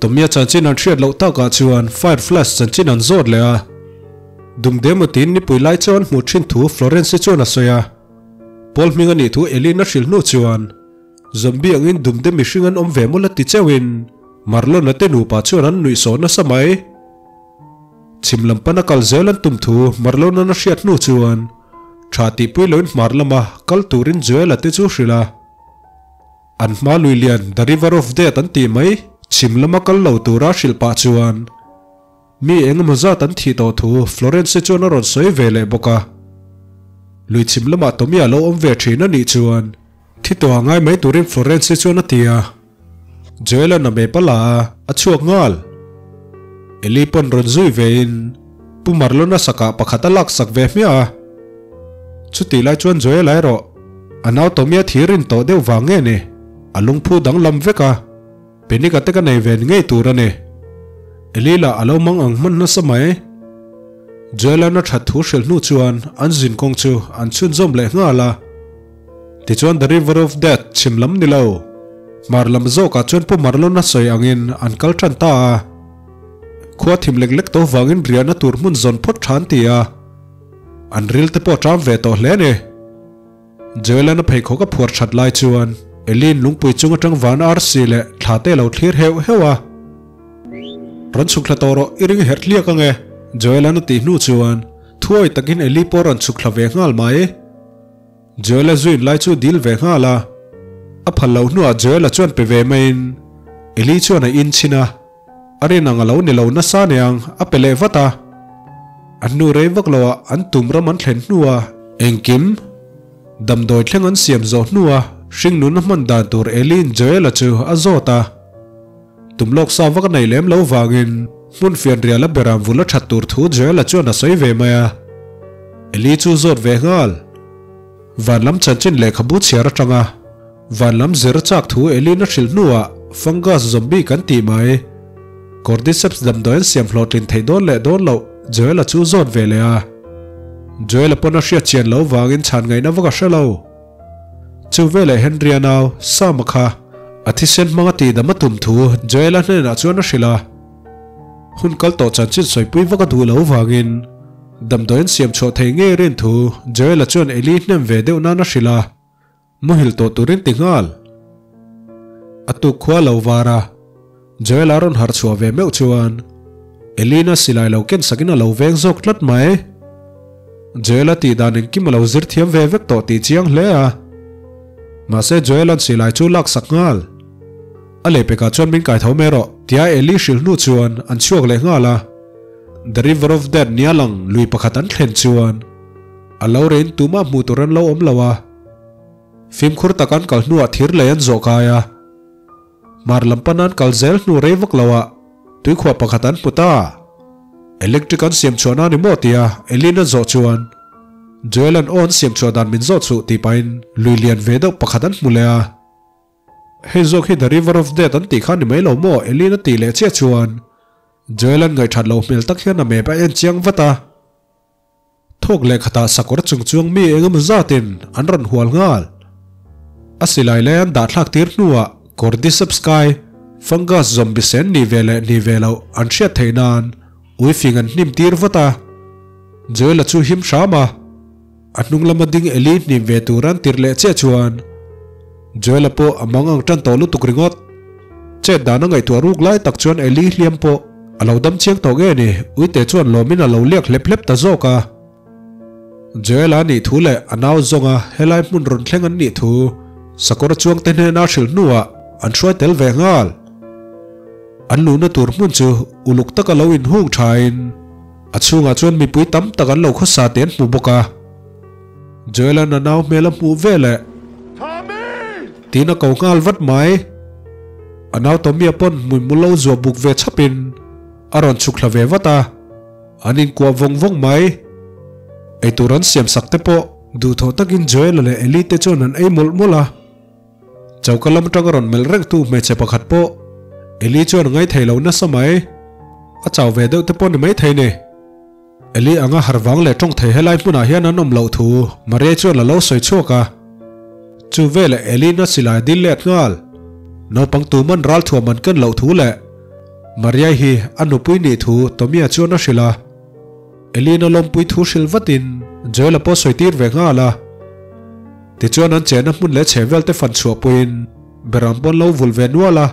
Tommy-a chanchin an hriat loh takah chuan Fire Flash chanchin an zawt leh a. Dumdem aw tiin nipui lai chuan hmuh thin thu Florence-i chuan a sawi a. Paul hming a nih thu Elin a hrilh hnu chuan Zombie angin dumdem mihring an awm ve mawl a ti cheuhin Marlon-a te nupa chuan an nuihsawh nasa mai. Chhim lam pana kal zel an tum thu Marlon-a'n a hriat hnu chuan tha tihpui loin hmar lama kal turin Joel-a te chu hrilh a. An hma lui lian The River of Death an tih mai chhim lama kal lo tura hrilh pah chuan mi eng emaw zat an thih tawh thu Florence chuan a rawn sawi ve leh bawk a. Lui chhim lamah Tommy a lo awm ve thin a nih chuan thi tawh a ngai mai turin Florence chuan a ti a. Joel-a'n a map a la a, a chhuak nghal. Eli pawn rawn zui vein Pu Marlon-a sakah pakhat a laksak ve hmiah a. Chutih lai chuan Joel-a erawh a nau Tommy-a thir in tawh deuh vang nge ni, a lungphu danglam vek a, panic attack a nei ve ni ngei tur a ni. Eli lah a lo mang ang hman nasa mai. Joel-a'n a that thu hrilh hnu chuan an zin kawng chu an chhunzawm leh nghal a. Tichuan The River of Death chhim lam ni lo, hmar lam zawkah chuan Pu Marlon-a sawi angin an kal tan ta a. Khua thim lek lek tawh vangin riahna tur hmun zawn phawt tha an ti a, an ril te pawh a ṭam ve tawh hle a ni. Joel-a'n a pheikhawk a phuar that lai chuan Ellie-in lungpui chung aṭang van arsi leh thla te a lo thlir heuh heuh a. Rawn chhuk thla tawh rawh, i ring herh hliak ang e, Joel-a'n a tih hnu chuan thuawi takin Ellie pawh a rawn chhuk thla ve nghal mai. Joel-a zuin lai chu dil ve nghal a, a phal loh hnuah Joel-a chuan pe ve maiin Eli chuan a in chhin a, a rin ang a lo ni lo nasa niang a pe leh vat a. A hnu rei vak loah an tum ram an thlen hnua engkim damdawi thleng an siam zawh hnua hringnun a hman dan tur Eli'n Joel-a chu a zawt a. Tum lawk sa vak a nei lem lo vangin hmun fianrial a beram vul a that tur thu Joel-a chuan a sawi ve mai a. Eli chu zawt ve nghal. Van lam chanchin lehkhabu chhiar atanga van lam zir chak thu Eli'n a hrilh hnuah fungus zombie kan tih mai. Cordyceps damdawi an siam hlawhtlin theih dawn leh dawn loh Joel-a chu zawt ve leh a. Joel-a pawn a hriat chian lo vangin chhan ngaihna vak a hre lo. Chu veleh Henry-a nau, Sam-a kha a thisen hmanga tihdam a tum thu Joel-a hnenah chuan a hrilh a. Hun kal tawh chanchin sawipui vak a duh lo vangin damdawi an siam chhuah thei ngei rin thu Joel-a chuan Eli hnem ve deuh nan a hrilh a, muhil tawh turin ti nghal. A tuk khua lo var a, Joel-a rawn harh chhuah ve meuh chuan Elina silai lo ken sakin a lo veng zawk tlat mai. Joel-a tih dan engkim a lo zir thiam ve vek tawh tih chiang hle a. Mahse Joel-a'n silai chu lak sak nghal. A lehpekah chuan min kai tho mai rawh tia Eli hrilh hnu chuan an chhuak leh nghal a. The River of Death nia lang lui pakhat an thlen chuan a lo rein tumah hmuh tur an lo awm lo a. Fimkhur tak an kal hnuah thir lei an zawh kai a. Hmar lam pan an kal zel hnu rei vak lo ah tuikhuah pakhat an hmu ta. Electric an siam chhuah na ni maw tia Elin a zawh chuan Joel an aw an siam chhuah dan min zawh chuh tih pahin lui lian ve deuh pakhat an hmu leh a. Hei zawk hi The River of Death an tih kha ni mai lo maw Elin a tih leh chiah chuan Joel an ngaihthat lo hmel tak hian a map a en chiang vat a. Thawk leh khatah sakawr chung chuang mi eng emaw zatin an rawn hual nghal. A silai lai an dah thlak tir hnuah Cordyceps kai, fungus zombie sen ni ve leh ni ve loh an hriat theih nan uifing an hnim tir vat a. Joel-a chu him hram a, a hnung lama ding Eli hnim ve tur an tir leh chiah chuan Joel-a pawh a mang ang tan tawh lutuk ringawt. Chet dan a ngaihtuah ruk lai tak chuan Eli hliam pawh a lo dam chiang tawh nge ni, Uite chuan lawmin a lo liak hlep hlep ta zawk a. Joel-a nih thu leh a nau zawnga helai hmun rawn thleng an nih thu sakawr chuangte hnena hrilh hnuah an hruai tel ve nghal. An luhna tur hmun chu uluk taka lo inhung thain a chhungah chuan mipui tam tak an lo khawsa tih an hmu bawk a. Joel-a'n a nau hmel a hmuh veleh. Tiin a ko nghal vat mai. A nau Tommy-a pawn hmuihmul lo zuah buk ve chhapin a rawn chhuk thla ve vat a, an inkuah vawng vawng mai. Eitur an siam sak te pawh duhthawh takin Joel-a leh Eli te chuan an ei mawlh mawlh a. Choka lam atanga rawn melh rengtu hmeichhe pakhat pawh Eli chuan a ngaithei lo nasa mai. A chau ve deuh te pawh ni maithei ni. Eli anga harvang leh tawng thei helai hmunah hian an awm loh thu Maria chuan a lo sawi chhuak a. Chu veleh Eli'n a silai dil let nghal. Naupang tuman ralthuam an ken loh thu leh Maria hi a nupui nih thu Tomia chuan a hrilh a. Eli'n a lawmpui thu hrilh vatin Joel-a pawh sawi tir ve nghal a. Tichuan an chehna hmun leh chhehvel te fan chhuahpuiin beram pawn lo vul ve nual a.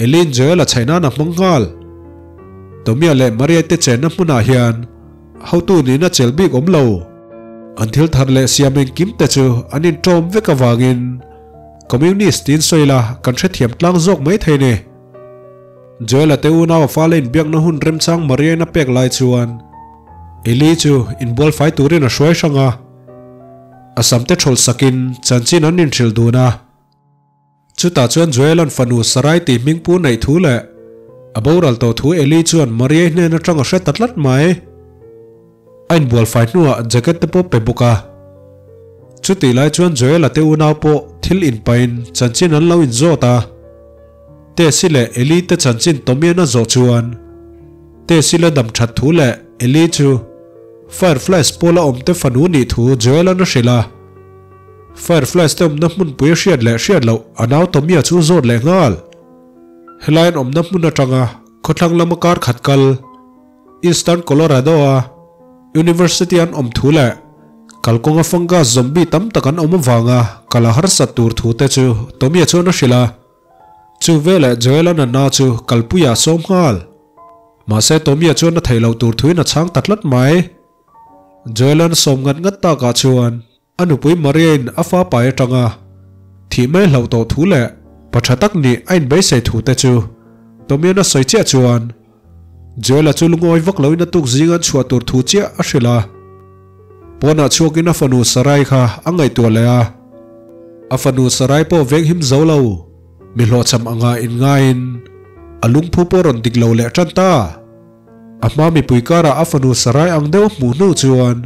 Eli'n Joel-a chhaih nan a hmang nghal. Tomia leh Maria te chenna hmunah hian hotu nihna chel bik awm lo. An thil thar leh siam engkim te chu an inṭawm vek avangin Communist tiin sawi la kan hrethiam tlang zawk mai thei ni. Joel-a te unau a fale inbiakna hun remchang Maria-in a pek lai chuan Eli chu inbual fai turin a hruai hrang a. A samte thawl sakin chanchin an inhrilh dun a. Chutah chuan Joel-a'n fanu Sarai tih hming pu neih thu leh a boral tawh thu Eli chuan Maria-i hnen atang a hre ta tlat mai. A inbual fai hnuah jacket te pawh pe bawk a. Chutih lai chuan Joel-a te unau pawh thil inpahin chanchin an lo inzawt a. Tess-i leh Eli te chanchin Tommy-a'n a zawh chuan Tess-i la dam that thu leh Eli chu Fireflies pawla awmte fanu nih thu Joel-a'n a hrilh a. Fireflies te awmna hmunpui a hriat leh hriat loh a nau Tommy-a chu zawt leh nghal. Helai an awmna hmun atanga khawthlang lama kar khat kal Eastern Colorado-a University an awm thu leh kalkawnga fungus zombie tam tak an awm avanga kal a harsat tur thu te chu Tommy-a chuan a hrilh a. Chu veleh Joel-a natna chu kalpuiah a sawm nghal. Mahse Tommy-a chuan a theih loh tur thuin a chhang ta tlat mai. Joel-a'n sawm ngat ngat takah chuan a nupui Maria-in a fa pai atanga thih mai hlauh tawh thu leh pa tha tak nih a inbeisei thu te chu Tommy-a'n a sawi chiah chuan Joel-a chu lungawi vak loin a tuk zing an chhuah tur thu chiah a hrilh a. Pawnah chhuakin a fanu Sarai kha a ngaihtuah leh a. A fanu Sarai pawh veng him zo lo, mi hlawhchham anga inngaiin a lungphu pawh rawn dik lo leh tan ta. A hma mipui karah a fanu Sarai ang deuh hmuh hnu chuan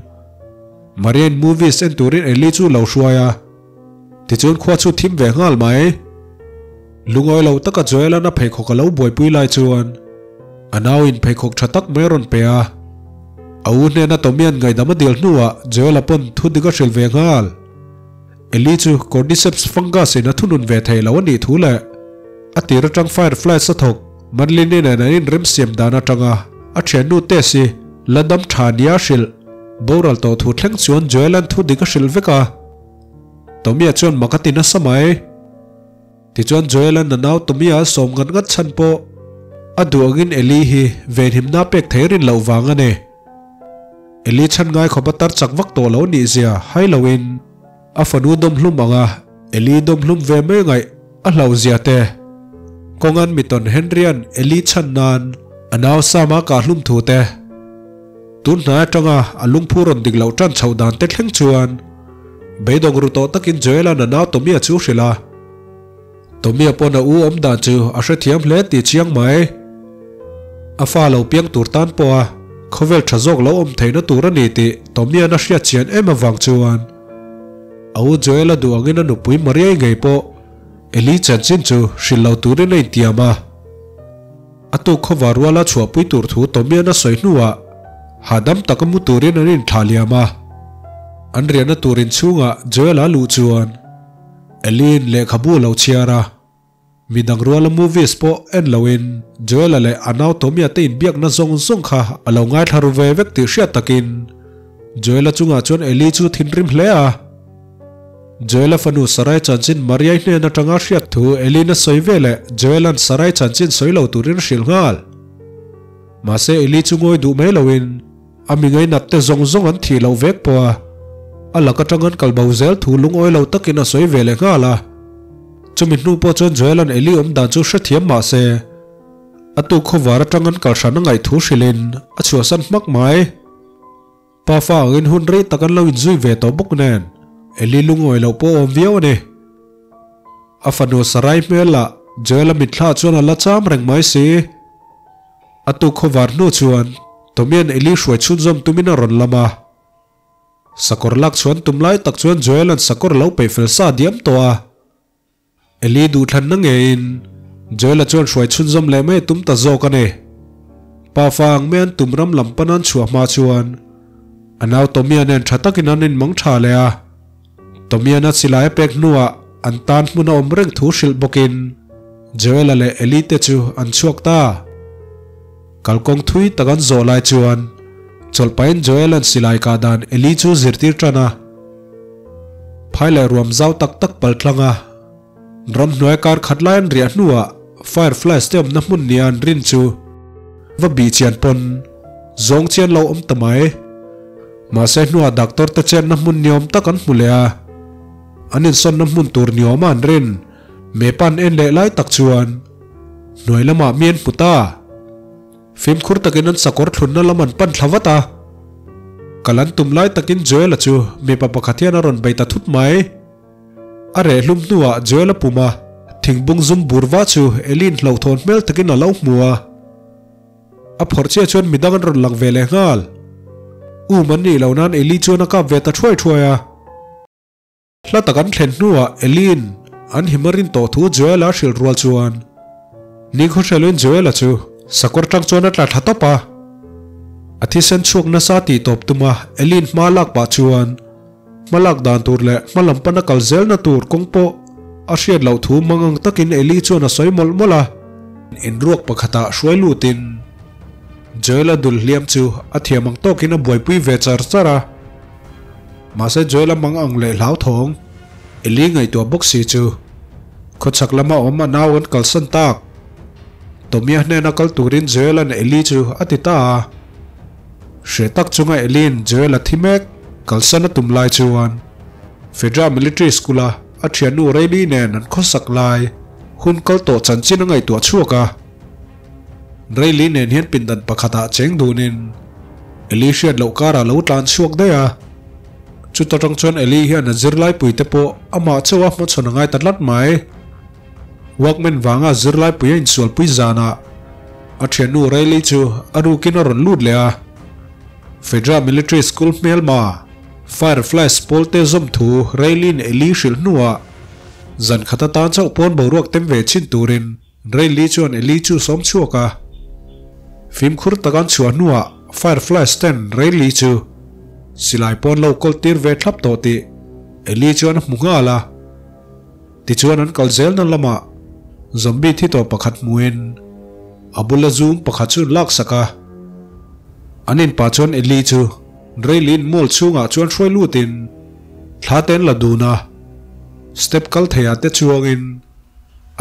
Mariain movies en turin Eli chu lo hruai a, tichuan khua chu thim ve nghal mai. Lungawi lo taka Joel-a'n a pheikhawk a lo buaipui lai chuan a nauin pheikhawk tha tak mai a rawn pe a. A u hnena Tommy-a'n ngaihdam a dil hnuah Joel-a pawn thu dik a hrilh ve nghal. Eli chu Cordyceps fungus in a thunun ve thei lo a nih thu leh a tir atang Fireflies a thawk Manlini nen an inremsiam dan atanga a thiannu Tess i la dam tha nia hrilh boral tawh thu thleng chuan Joel-a'n thu dik a hrilh vek a. Tommy-a chuan mak a ti nasa mai. Tichuan Joel-a'n a nau Tommy-a a sawm ngat ngat chhan pawh a duh angin Eli hi venhimna pek thei rin loh vang a ni. Eli chhan ngai khawp a tar chak vak tawh lo nih zia hai loin a fanu dawmhlum anga Eli dawmhlum ve mai ngaih a hlauh zia te. Kawngan mitawn Henry-a'n Eli chhan nan a nau Sam-a kahhlum thu te. Tun hnai atanga a lungphu rawn dik loh tan chhoh dan te thleng chuan beidawng ru tawh takin Joel-a'n a nau Tommy-a chu hrilh a. Tommy-a pawn a u awm dan chu a hrethiam hle tih chiang mai. A fa lo piang tur tan pawha khawvel tha zawk lo awm theihna tur a ni tih Tommy-a'n a hriat chian em avang chuan a u Joel-a duh angin a nupui Maria-i ngei pawh Eli chanchin chu hrilh lo turin a intiam a. A tuk khawva ruala chhuahpui tur thu Tommy-a'n a sawi hnuah hahdam taka mu turin an inthlah liam a. An riahna tur inchhungah Joel-a luh chuan Ellie-in lehkhabu a lo chhiar a, midang ruala movies pawh en loin Joel-a leh a nau Tommy-a te inbiakna zawng zawng kha a lo ngaithla ru ve vek tih hriat takin Joel-a chungah chuan Ellie chu thinrim hle a. Joel-a fanu Sarai chanchin Maria-i hnen atanga hriat thu Ellie-in a sawi ve leh Joel-a'n Sarai chanchin sawi lo turin a hrilh nghal. Mahse Ellie chu ngawi duh mai loin A mi ngainat te zawng zawng an thih loh vek pawh a, a lak atang an kal bo zel thu lungawi lo takin a sawi ve leh nghal a. Chumi hnu pawh chuan Joel-a'n Eli awm dan chu hrethiam mah se, a tuk khawvar atang an kal hran a ngaih thu hrilhin a chhuahsan hmak mai. Pafa angin hun rei tak an lo inzui ve tawh bawk nen, Eli lungawi loh pawh a awm viau a ni. A fanu Sarai hmel lah Joel-a mitthla chuan a la cham reng mai si. A tuk khawvar hnu chuan Tommy-a'n Eli hruai chhunzawm tumin a rawn lam a. Sakawr lak chhuan tum lai tak chuan Joel-a'n sakawr lo peih fel sa diam tawh a. Eli duhthlanna ngeiin Joel-a chuan hruai chhunzawm leh mai a tum ta zawk a ni. Pafa ang mai an tum ram lam pan an chhuah hma chuan a nau Tommy-a nen tha takin an inmang tha leh a. Tommy-a'n a silai a pek hnuah an tan hmun a awm reng thu hrilh bawkin Joel-a leh Eli te chu an chhuak ta. Kalkawng thui tak an zawh lai chuan chawlh pahin Joel-a'n silai kah dan Eli chu zirtir tan a. Phai leh ruam zau tak tak pal tlang a, ramhnuai kar khat lai an riah hnuah Fireflies te awmna hmun nia an rin chu va bih chian pawn zawng chian lo awm ta mai. Mahse hnuah doctor te chenna hmun niawm tak an hmu leh a, an insawnna hmun tur niawma an rin map an en leh lai tak chuan hnuai lamah mi an hmu ta. Fimkhur takin an sakawr thlunna lam an pan thla vat a. Kal an tum lai takin Joel-a chu mipa pakhat hian a rawn bei ta thut mai. A reh hlum hnuah Joel-a puma thingbung zum bur va chu Ellie-in hlauhthawn hmel takin a lo hmu a. A phawrh chiah chuan midang an rawn lang ve leh nghal. Um an nih loh nan Ellie chuan a kap ve ta thuai thuai a. Hla tak an thlen hnuah Elin an him a rin tawh thu Joel-a a hrilh rual chuan nikhaw hreluin Joel-a chu sakawr tang chuan a tla thla tawp a. A thisen chhuak nasa tih tawp tuma Elin hma lak pah chuan hma lak dan tur leh hma lam pana kal zelna tur kawng pawh a hriat loh thu mangang takin Eli chuan a sawi mawlh mawlh a. Inruak pakhatah hruai lutin Joel-a dul hliam chu a thiam ang tawkin a buaipui ve char char a. Mahse Joel a mang ang leh hlauthawng Eli ngaihtuah bawk si chu khawchhak lama awm a nau an kalsan tak. Tommy-a hnena kal turin Joel-a'n Eli chu a ti ta a. Hreh tak chunga Eli'n Joel-a thi mek kalsan a tum lai chuan Fedra Military School-a a thiannu Rayleigh nen an khawsak lai hun kal tawh chanchin a ngaihtuah chhuak a. Rayleigh nen hian pindan pakhatah cheng dunin Eli hriat loh karah lo tlan chhuak daih a. Chuta tang chuan Eli hian a zirlaipui te pawh amah chauh a hmachhawn a ngai ta tlat mai. Walkman vanga zirlaipui a insualpui zanah a thiannu Rayleigh chu a rukin a rawn lut leh a. Fedra Military School hmelma Fireflies pawl te zawm thu Rayleigh-in Eli hrilh hnuah zan khat atan chauh pawn boruak tem ve chhin turin Rayleigh chuan Eli chu sawm chhuak a. Fimkhur tak an chhuah hnuah Fireflies ten Rayleigh chu silai pawn lo kawl tir ve thlap tawh tih Eli chuan a hmu nghal a. Tichuan an kal zelna lamah zombie thi tawh pakhat hmuin a bula zum pakhat chu an laksak a. An inpah chuan Eli chu Rayleigh-in mall chhungah chuan hruai lutin thla te an la dun a. Step kal theiah te chuangin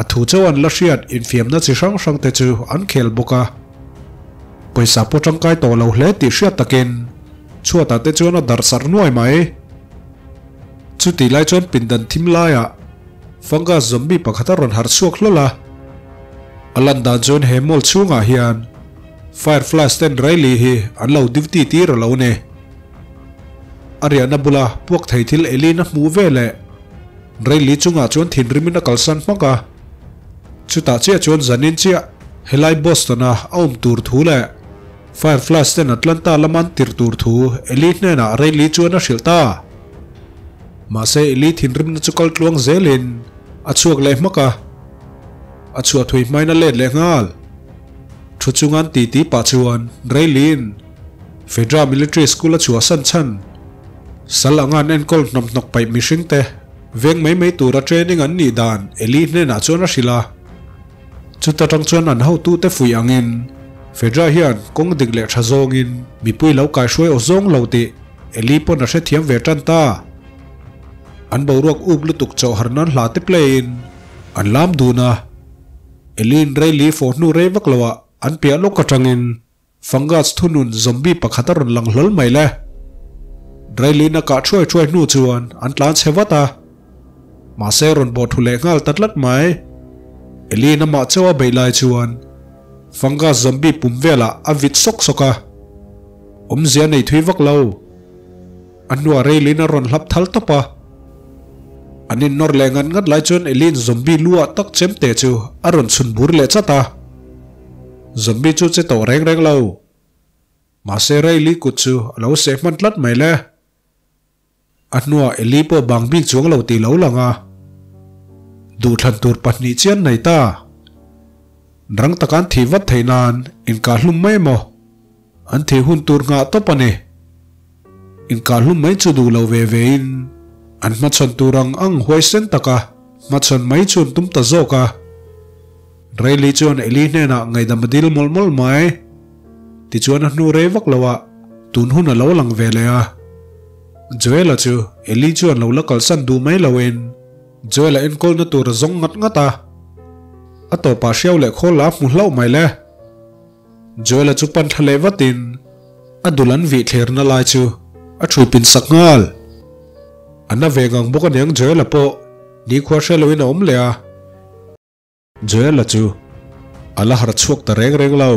A thu chauh an la hriat infiamna chi hrang hrang te chu an khel bawk a. Pawisa pawh tangkai tawh lo hle tih hriat takin chhuatah te chuan a darh sarh nuai mai. Chutih lai chuan pindan thim laiah fungus zombie pakhat a rawn harh chhuak hlawl a. A lan dan chuan he mall chhungah hian Fireflies ten Riley hi an lo duty tir a lo ni. A riahna bula puak thei thil Elin a hmuh veleh Rayleigh chungah chuan thinrimin a kalsan hmak a. Chutah chiah chuan zanin chiah helai Boston-a a awm tur thu leh Fireflies ten Atlanta lama an tirh tur thu Ellie hnenah Rayleigh chuan a hrilh ta. Mahse Ellie thinrimna chu kal tluang zelin a chhuak leh hmak a. A chhuah thui hmain a let leh nghal. Thu chunga an titi pah chuan Rayleigh-in Fedra Military School a chhuahsan chhan. Sal anga an enkawl hnawmhnawk paih mihring te veng mai mai tura training an nih dan Eli hnenah chuan a hrilh a. Chuta tang chuan an hotute fuih angin Fedra hian kawng dik leh tha zawngin mipui lo kaihruai aw zawng lo tih Eli pawn a hrethiam ve tan ta. An boruak up lutuk chauh har nan hla te play in an lam dun a. Eli'n Rayli fawh hnu rei vak loah an piah lawk atangin Fungus thunun zombie pakhat a rawn lang hlawl mai le. Railin a kah thuai thuai hnu chuan an tlan chhe vat a. Mahse rawn bawh thu leh nghal ta tlat mai. Elin amah chauh a beih lai chuan fungus zombie pum velah a vit sawk sawk a. Awmzia nei thui vak lo. A hnuah Railin a rawn hlap thal tawp a. An in nawr leh ngat ngat lai chuan Ellie-in zombie lu ah tak chem te chu a rawn chhun bur leh chat a. Zombie chu che tawh reng reng lo. Mahse Riley kut chu a lo seh hman tlat mai le. A hnuah Ellie pawh bang bik chuang lo tih lo lang a. Duhthlan tur pahnih chian nei ta. Rang taka an thih vat theih nan inkah hlum mai emaw? An thih hun tur nghah tawp a ni. Inkah hlum mai chu duh lo ve ve in an hmachhawn tur ang ang huaisen taka hmachhawn mai chu an tum ta zawk a. Riley chuan Ellie hnenah ngaihdam a dil mawlh mawlh mai. Tichuan a hnu rei vak lo ah tun hun a lo lang ve leh a. Joel-a chu Ellie chuan lo la kalsan duh mai lo in Joel-a enkawlna tur a zawng ngat ngat a. A tawpah hriau leh khawl la hmu hlauh mai le. Joel-a chu pan thla leh vatin a dul an vih thlerna lai chu a ṭhui pin sak nghal. A na ve ngang bawk aniang Joel-a pawh nikhua hre loin a awm leh a. Joel-a chu a la harh chhuak ta reng reng lo.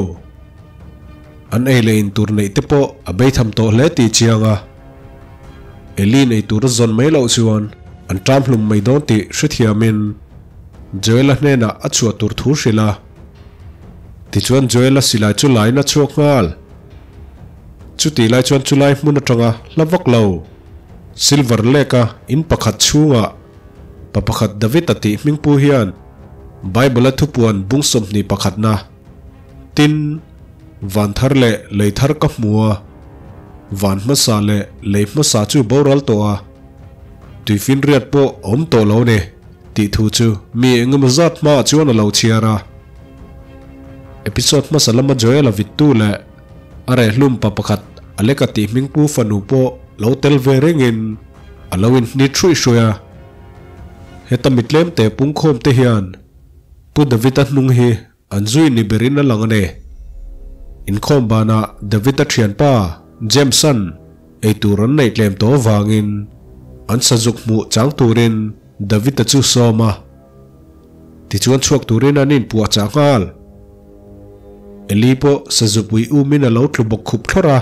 An ei leh in tur neih te pawh a beitham tawh hle tih chiang a. Eli nei tur a zawn mai loh chuan an ṭam hlum mai dawn tih hrethiamin Joel-a hnenah a chhuah tur thu hrilh a. Tichuan Joel-a silai chu lain a chhuak nghal. Chutih lai chuan chulai hmun atanga hla vak lo, Silver Lake-a in pakhat chhungah pa pakhat David-a tih hmingpu hian Bible-a thupuan bung 21 na, Tin, van thar leh lei thar ka hmu a, van hmasa leh lei hmasa chu boral tawh a, tuifinriat pawh a awm tawh lo ni. Tih thu chu mi engemaw zat hmaah chuan a lo chhiar a. Episode hmasa lama Joel-a vittu leh a rehlum pa pakhat Alec-a tih hmingpu fanu pawh lo tel ve rengin a lo inhnit hruih hruih a. Heta mi tlemte pungkhawm te hian Pu David-a hnung hi an zui ni berin a lang a ni. Inkhawm banah David-a thianpa James-a'n eitur an neih tlem tawh avangin an sazuk hmuh chang turin David-a chu sawm a, tichuan chhuak turin an inpuahchah nghal. Eli pawh sazupui umin a lo tlu bawk khup thlawrh a,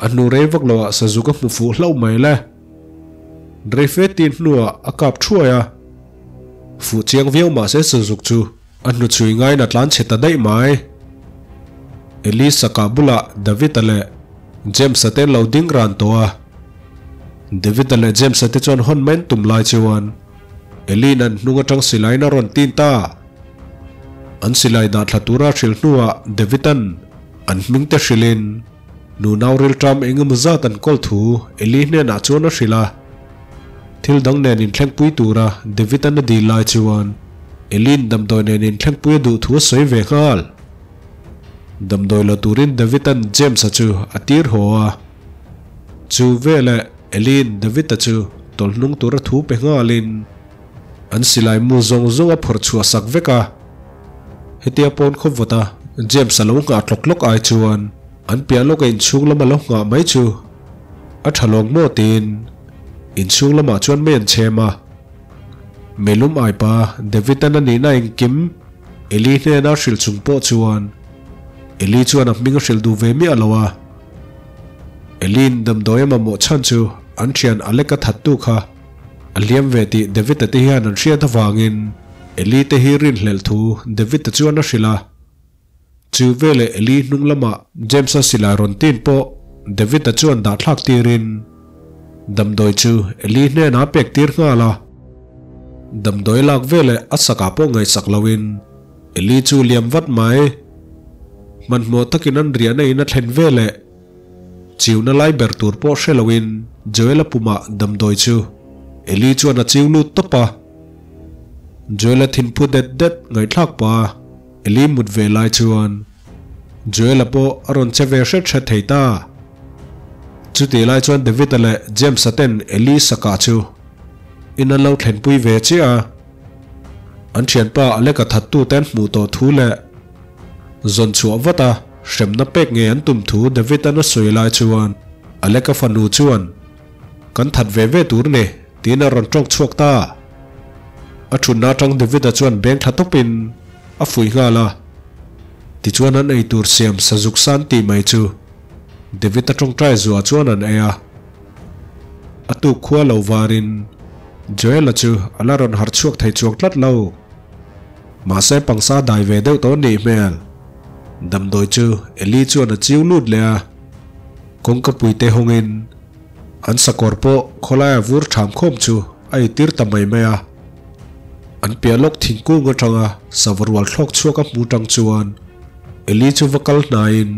a hnu rei vak loah sazuk a hmu fuh hlauh mai le. Reife tin hnuah a kap thuai a, fuh chiang viau mah se sazuk chu a hnuchhui ngaiin a tlan chhe ta daih mai. Eli sakah bulah David-a leh James-a te an lo ding ran tawh a. David-a leh James-a te chuan hawn mai an tum lai chuan Ellie-in an hnung atang silaiin a rawn tin ta. An silai dah thla tura a hrilh hnuah David-a'n an hming te hrilhin nunau rilṭam eng emaw zat an kawl thu Ellie hnenah chuan a hrilh a. Thil dang nen inthlengpui tura David-a'n a dil lai chuan Ellie-in damdawi nen inthlengpui a duh thu a sawi ve nghal. Damdawi la turin David-a'n James-a chu a tir haw a. Chu veleh Ellie-in David-a chu tawlhnung tura thu pe nghalin an silai mu zawng zawng a phawrh chhuah sak vek a. Hetia pawn khawp vawta James-a lo nghah tlawk tlawk ai chuan an piah lawka inchhung lama lo nghah mai chu a tha lawng maw tiin inchhung lamah chuan mei an chhem a. Melum aipa David-a'n a nihna engkim Eli hnena hrilh chung pawh chuan Eli chuan a hming a hrilh duh ve miah lo a. Eli'n damdawi a mamawh chhan chu an thian Alec a thattu kha a hliam ve tih David-a te hian an hriat avangin Eli te hi rinhlelh thu David-a chuan a hrilh a. Chu veleh Eli hnung lamah James-a silai rawn tin pawh David-a chuan dahthlak tirin damdawi chu Eli hnenah a pek tir nghal a. Damdawi lak veleh a sakah pawh ngaihsak loin Eli chu liam vat mai. Hmanhmawh takin an riahna in a thlen veleh chiuna lai ber tur pawh hre loin Joel-a pumah damdawi chu Eli chuan a chiu lut tawp a. Joel-a thinphu det det ngaihthlak pah a Eli mut ve lai chuan Joel-a pawh a rawn che ve hret hret thei ta. Chutih lai chuan David-a leh James-a ten Eli sakah chu in an lo thlenpui ve chiah a. An thianpa Alec-a thattute an hmuh tawh thu leh zawn chhuah vat a hremna pek ngei an tum thu David-a'n a sawi lai chuan Alec-a fanu chuan, Kan that ve ve tur ni, tiin a rawn tawng chhuak ta. A thutna atang David-a chuan beng thla tawpin a fuih nghal a. Tichuan an ei tur siam sazuk san tih mai chu David-a tawngtai zuah chuan an ei a. A tuk khua lo varin. Joel-a chu a la rawn harh chhuak thei chuang tlat lo. Mahse pangsa dai ve deuh tawh nih hmel. Damdawi chu Eli chuan a chiu lut leh a. Kawngka puite hawngin an sakawr pawh khawlaia vur ṭham khawm chu a itir ta mai mai a. An piah lawk thingkung aṭanga sava rual thlawk chhuak a hmu ṭang chuan Eli chu va kal hnaiin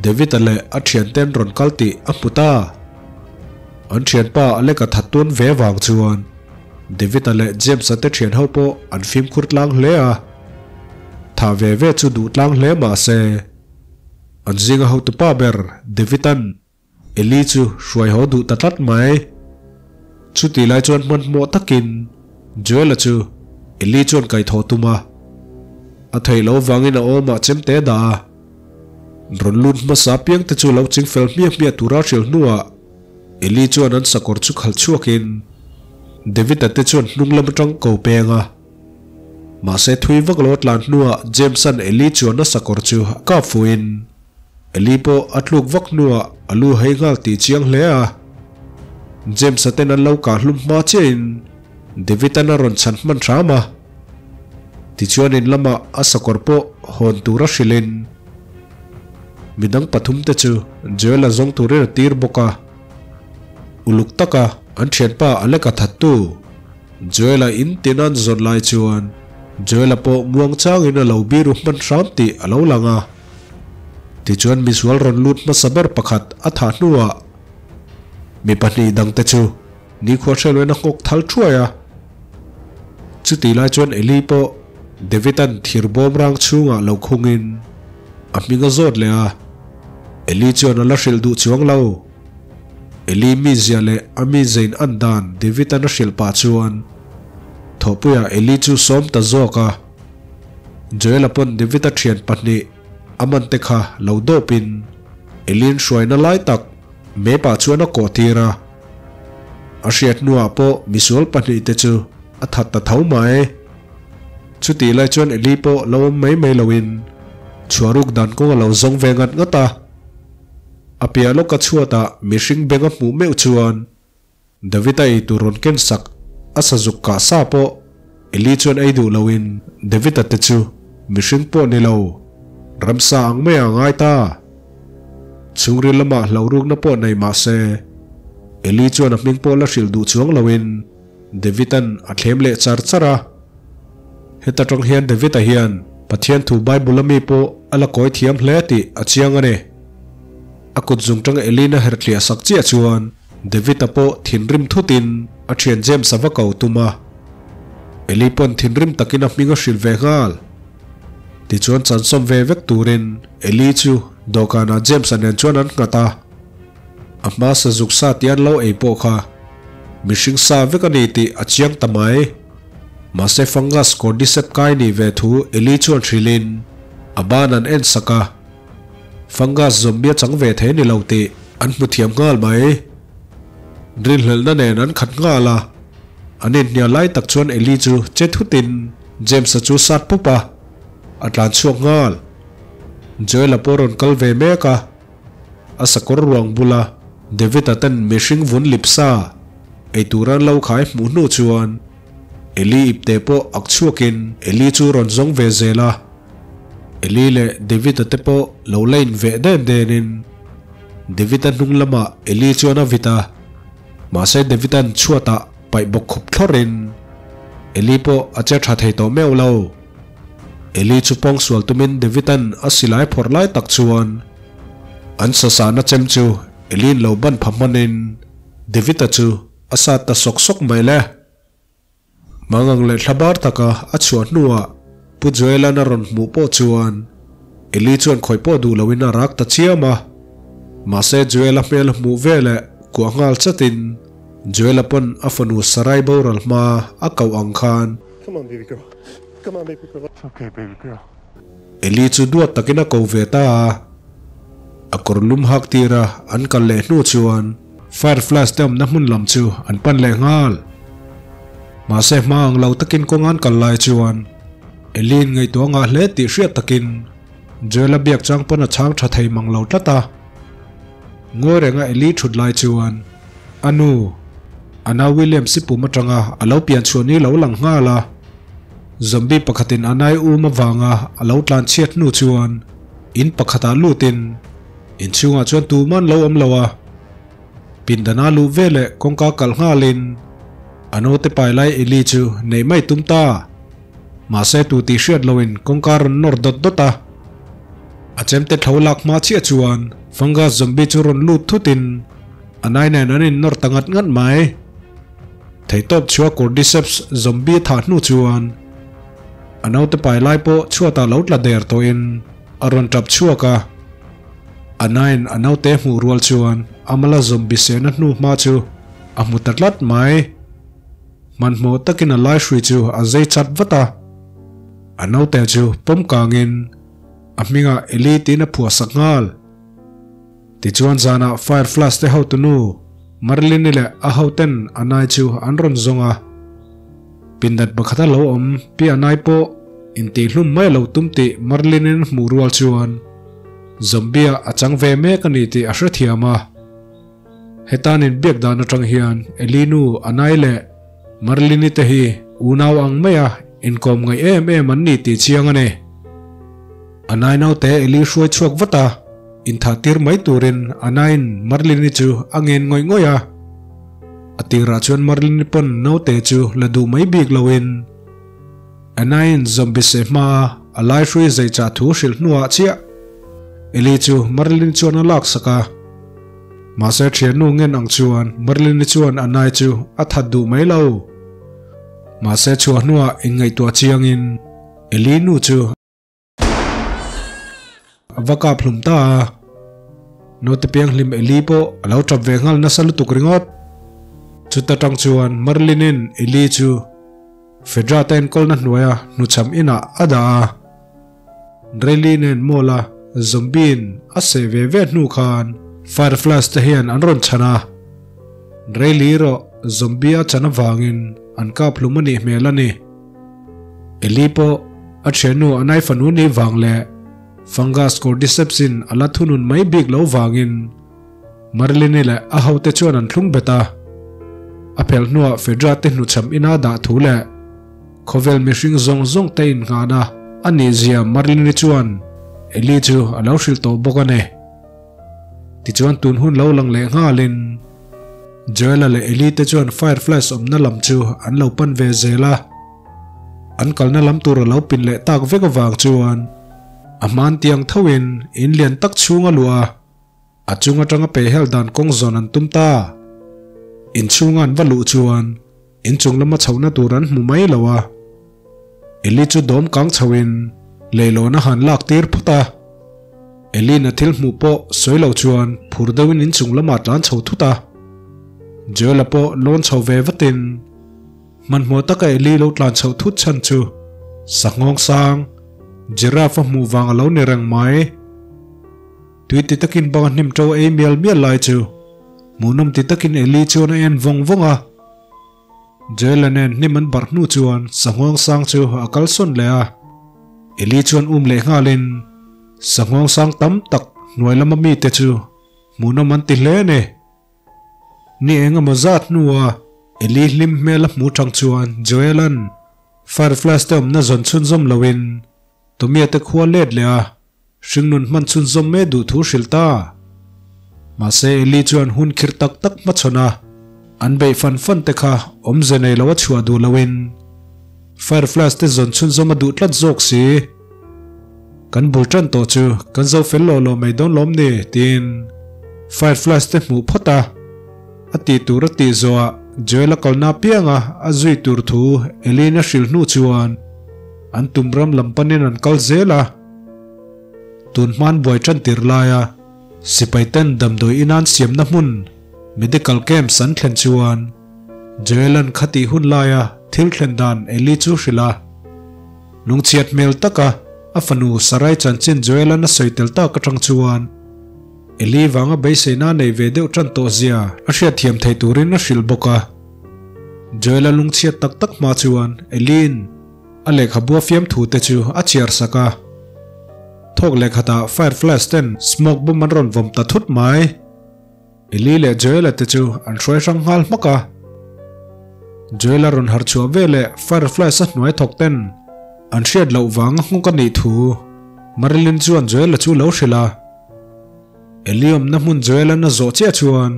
David-a leh a ṭhiante an rawn kal tih a hmu ta. An ṭhianpa Alec-a that tun ve vang chuan David-a leh James-a te ṭhian ho pawh an fimkhur tlang hle a. Thah ve ve chu duh tlang hle mah se, an zinga hotupa ber David-a'n Eli chu hruai haw duh ta tlat mai. Chutih lai chuan hmanhmawh takin Joel-a chu Eli chuan kaihthawh tum a. A theih loh vangin a awmah chemte dah a. Rawn lut hmasa piang te chu lo ching fel hmiah hmiah tura hrilh hnuah Eli chuan an sakawr chu khalh chhuakin David-a te chuan hnung lam atang ko peng a. Mahse thui vak lo a tlan hnuah James-a'n Eli chuan a sakawr chu a kap fuhin Eli pawh a tluk vak hnuah a lu hei nghal tih chiang hle a. James-a ten an lo kah hlum hma chiahin David-a'n a rawn chhan hman hram a. Tichuan in lamah a sakawr pawh hawn tura hrilhin midang pathumte chu Joel-a zawng turin a tir bawk a. Uluk taka an thianpa Alec-a thattu Joel-a in tin an zawn lai chuan Joel-a pawh muang changin a lo biru hman hram tih a lo lang a. Tichuan misual rawn lut hmasa ber pakhat a thah hnuah mi pahnih dangte chu Nikhua hreloin a nghawk thal thuai a. Chutih lai chuan Eli pawh David-a'n thir bawm rang chhungah lo khungin a hming a zawt leh a. Eli chuan a la hrilh duh chuang lo. Eli mizia leh a mizein an dan David-a'n a hrilh pah chuan thawhpuiah Eli chu sawm ta zawk a. Joel-a pawn David-a thian pahnih a man te kha lo dawpin Eli'n hruaina lai tak map-ah chuan a kawh tir a. A hriat hnuah pawh misual pahnihte chu a that ta tho mai. Chutih lai chuan Eli pawh lo awm mai mai loin chhuahruk dan kawng a lo zawng ve ngat ngat a. A piah lawka chhuatah mihring beng a hmuh meuh chuan David-a eitur rawn ken sak a sazuk kah sa pawh Eli chuan ei duh loin David-a te chu mihring pawh ni lo, ramsa ang mai a ngai ta. Chhungril lamah hlauhrukna pawh nei mah se, Eli chuan a hming pawh la hrilh duh chuang loin David-a'n a thlem leh char char a. Heta tang hian David-a hian Pathian thu Bible a mi pawh a la kawi thiam hle tih a chiang a ni. A kut zung tang Eli'n a herh thliah sak chiah chuan David-a pawh thinrim thutin a thian James-a va ko tum a. Eli pawn thinrim takin a hming a hrilh ve nghal. Tichuan chansawm ve vek turin Eli chu dawhkanah James-a nen chuan an nghat a. A hma sazuk sa tih an lo ei pawh kha mihring sa vek a ni tih a chiang ta mai. Mahse fungus cordyceps kai nih ve thu Eli chuan hrilhin a ban an en sak a. Fungus zombie a chang ve thei a ni lo tih an hmu thiam nghal mai. Rinhlelhna nen an khat nghal a. An inhnial lai tak chuan Eli chu che thutin James-a chu sat pup a, a tlan chhuak nghal. Joel-a pawh rawn kal ve mek a, a sakawr ruang bula David-a ten mihring vun lip sa ei tura an lo khai hmuh hnu chuan Eli ipte pawh ak chhuakin Eli chu rawn zawng ve zel a. Eli leh David-a te pawh lo la inveh den denin David-a hnung lamah Eli chuan a vit a. Mahse David-a'n chhuatah paih bawk khup thlawrin Eli pawh a che tha thei tawh meuh lo. Eli chu pawngsual tumin David-a'n a silai phawrh lai tak chuan an sasahna chem chu Eli'n lo ban pha hmanin David-a chu a sat ta sawk sawk mai le. Mangang leh thlabar taka a chhuah hnuah Pu Joel-a'n a rawn hmuh pawh chuan Eli chuan khawi pawh duh loin a rak ta chiam a. Mahse Joel-a hmel a hmuh veleh kuah nghal chatin Joel-a pawn a fanu Sarai boral hma a koh ang khan Come on baby girl. Come on baby girl. It's okay baby girl. Eli chu duat takin a ko ve ta a. A kawr lum hak tira an kal leh hnu chuan Fireflies te awmna hmun lam chu an pan leh nghal. Mahse hma ang lo takin kawng an kal lai chuan Ellie-in ngaihtuah ngah hle tih hriat takin Joel-a biak chang pawn a chhang tha thei mang lo tlat a. Ngawi renga Ellie thut lai chuan, A nu! Anna Williams-i pum atanga a lo pian chhuah ni lo lang nghal a. Zombie pakhatin Anna-i um avanga a lo tlan chhiat hnu chuan in pakhatah lutin inchhungah chuan tuman lo awm lo a. Pindana luh veleh kawngka kalh nghalin a naute pai lai Eli chu neih mai tum ta. Mahse tu tih hriat loin kawngka rawn nawr dawt dawt a. A chemte thlo lak hma chiah chuan fungus zombie chu rawn lut thutin a nai nen an innawr ta ngat ngat mai. Theihtawp chhuah cordyceps zombie a thah hnu chuan a naute pai lai pawh chhuatah lo tla der tawhin a rawn tap chhuak a. A naiin a naute hmuh rual chuan amala zombie sehna hnu hma chu a hmu ta tlat mai. Hmanhmawh takin a lai hrui chu a zei chat vat a. A naute chu pawm kangin a hmingah Eli tiin a phuah sak nghal. Tichuan zanah Fireflies te hotunu Marilyn-i leh a hoten Anai chu an rawn zawng a. Pindat pakhata lo awm pi Anai pawh intihhlum mai a lo tum tih Marilyn-in a hmuh rual chuan Zombie-ah a chang ve mek a ni tih a hrethiam a. Hetan inbiak dan atang hian Eli nu Anai leh Marilyn-i te hi unau ang maia inkawm ngaih em em an ni tih chiang a ni. Anai naute Eli hruai chhuak vat a, inthah tir mai turin Anaiin Marilyn-i chu a ngen ngawih ngawih a. A tirah chuan Marilyn-i pawn naute chu la duh mai bik loin Anaiin zombie seh hmaa a lai hrui zei chah thu hrilh hnuah chiah Eli chu Marilyn chuan a laksak a. Mahse thiannu ngen ang chuan Marilyn-i chuan Anai chu a that duh mai lo. Mahse chhuah hnuah inngaihtuah chiangin Eli nu chu a va kap hlum ta a. Naute pianghlim Eli pawh a lo tap ve nghal nasa lutuk ringawt. Chuta tang chuan Marilyn-in Eli chu Fedra te enkawlna hnuaia hnuchham inah a dah a. Rally nen mall-a zombie-in a seh ve ve hnu khan Fireflies te hian an rawn chhan a. Rally erawh zombie a chan avangin an kap hlum a nih hmel a ni. Ellie pawh a thiannu a nai fanu nih vang leh fungus cordyceps-in a la thunun mai bik lo vangin Marilyn-i leh a hote chuan an thlung bet a. A phelh hnuah Fedra te hnuchham ina dah thu leh khawvel mihring zawng zawng te innghahna a nihzia Marilyn-i chuan Ellie chu a lo hrilh tawh bawk a ni. Tichuan tun hun lo lang leh nghalin Joel-a leh Ellie te chuan Fireflies awmna lam chu an lo pan ve zel a. An kalna lam tur a lo pin leh tak vek avang chuan a hman tiang thoin in lian tak chhung a luah a. A chung atanga pehhel dan kawng zawn an tum ta. Inchhunga an va luh chuan inchung lama chhohna tur an hmu mai lo a. Eli chu dawm kang chhoin leilawn a han lak tir phawt a. Eli'n a thil hmuh pawh sawi lo chuan phur deuhin inchung lamah tlan chho thut a. Joel-a pawh lawn chho ve vatin hmanhmawh taka Eli lo tlan chhoh thut chhan chu sanghawng sang giraffe a hmuh vang a lo ni reng mai. Tui ti takin banga hnim ṭo ei mial mial lai chu hmuhnawm ti takin Eli chuan a en vawng vawng a. Joel-a nen hnim an barh hnu chuan sanghawng sang chu a kal sawn leh a. Eli chuan um leh nghalin sanghawng sang tam tak hnuai lama mite chu hmuhnawm an ti hle a ni. Ni eng emaw zat hnua Eli hlim hmel a hmuh ṭang chuan Joel-a'n Fireflies te awmna zawn chhunzawm loin Tomia te khua let leh a, hringnun hman chhunzawm mai duh thu hrilh ta. Mahse Eli chuan hun khirh tak tak hmachhawn a, an beih fan fan te kha awmze nei lo a chhuah duh loin Fireflies te zawn chhunzawm a duh tlat zawk si. Kan bul tan tawh chu kan zo fel lawh lawh mai dawn lawm ni tiin Fireflies te hmuh phawt a, a tih tur a tih zawhah Joel a kalna apianga a zui tur thu Eli'n a hrilh hnu chuan An tum ram lam panin an kal zel a, tun hman buai tan tir laia sipai ten damdawi inan siamna hmun medical camps an thlen chuan Joel-a'n khatih hun laia thil thlen dan Eli chu hrilh a. Lungchhiat hmel taka a fanu Sarai chanchin Joel-a'n a sawi tel tak atang chuan Eli vanga beiseina nei ve deuh tan tawh zia a hriatthiam thei turin a hrilh bawk a. Joel-a lungchhiat tak tak hma chuan Eli'n a lehkhabua fiamthu te chu a chhiar sak a. Thawk lehkhatah Fireflies ten smoke bomb an rawn vawm ta thut mai. Eli leh Joel-a te chu an hruai hrang nghal hmak a. Joel a rawn harh chhuah veleh Fireflies a hnuai thawk ten an hriat loh vanga nghawk a nih thu Marilyn chuan Joel-a chu lo hrilh a. Eli awmna hmun Joel-a'n a zawh chiah chuan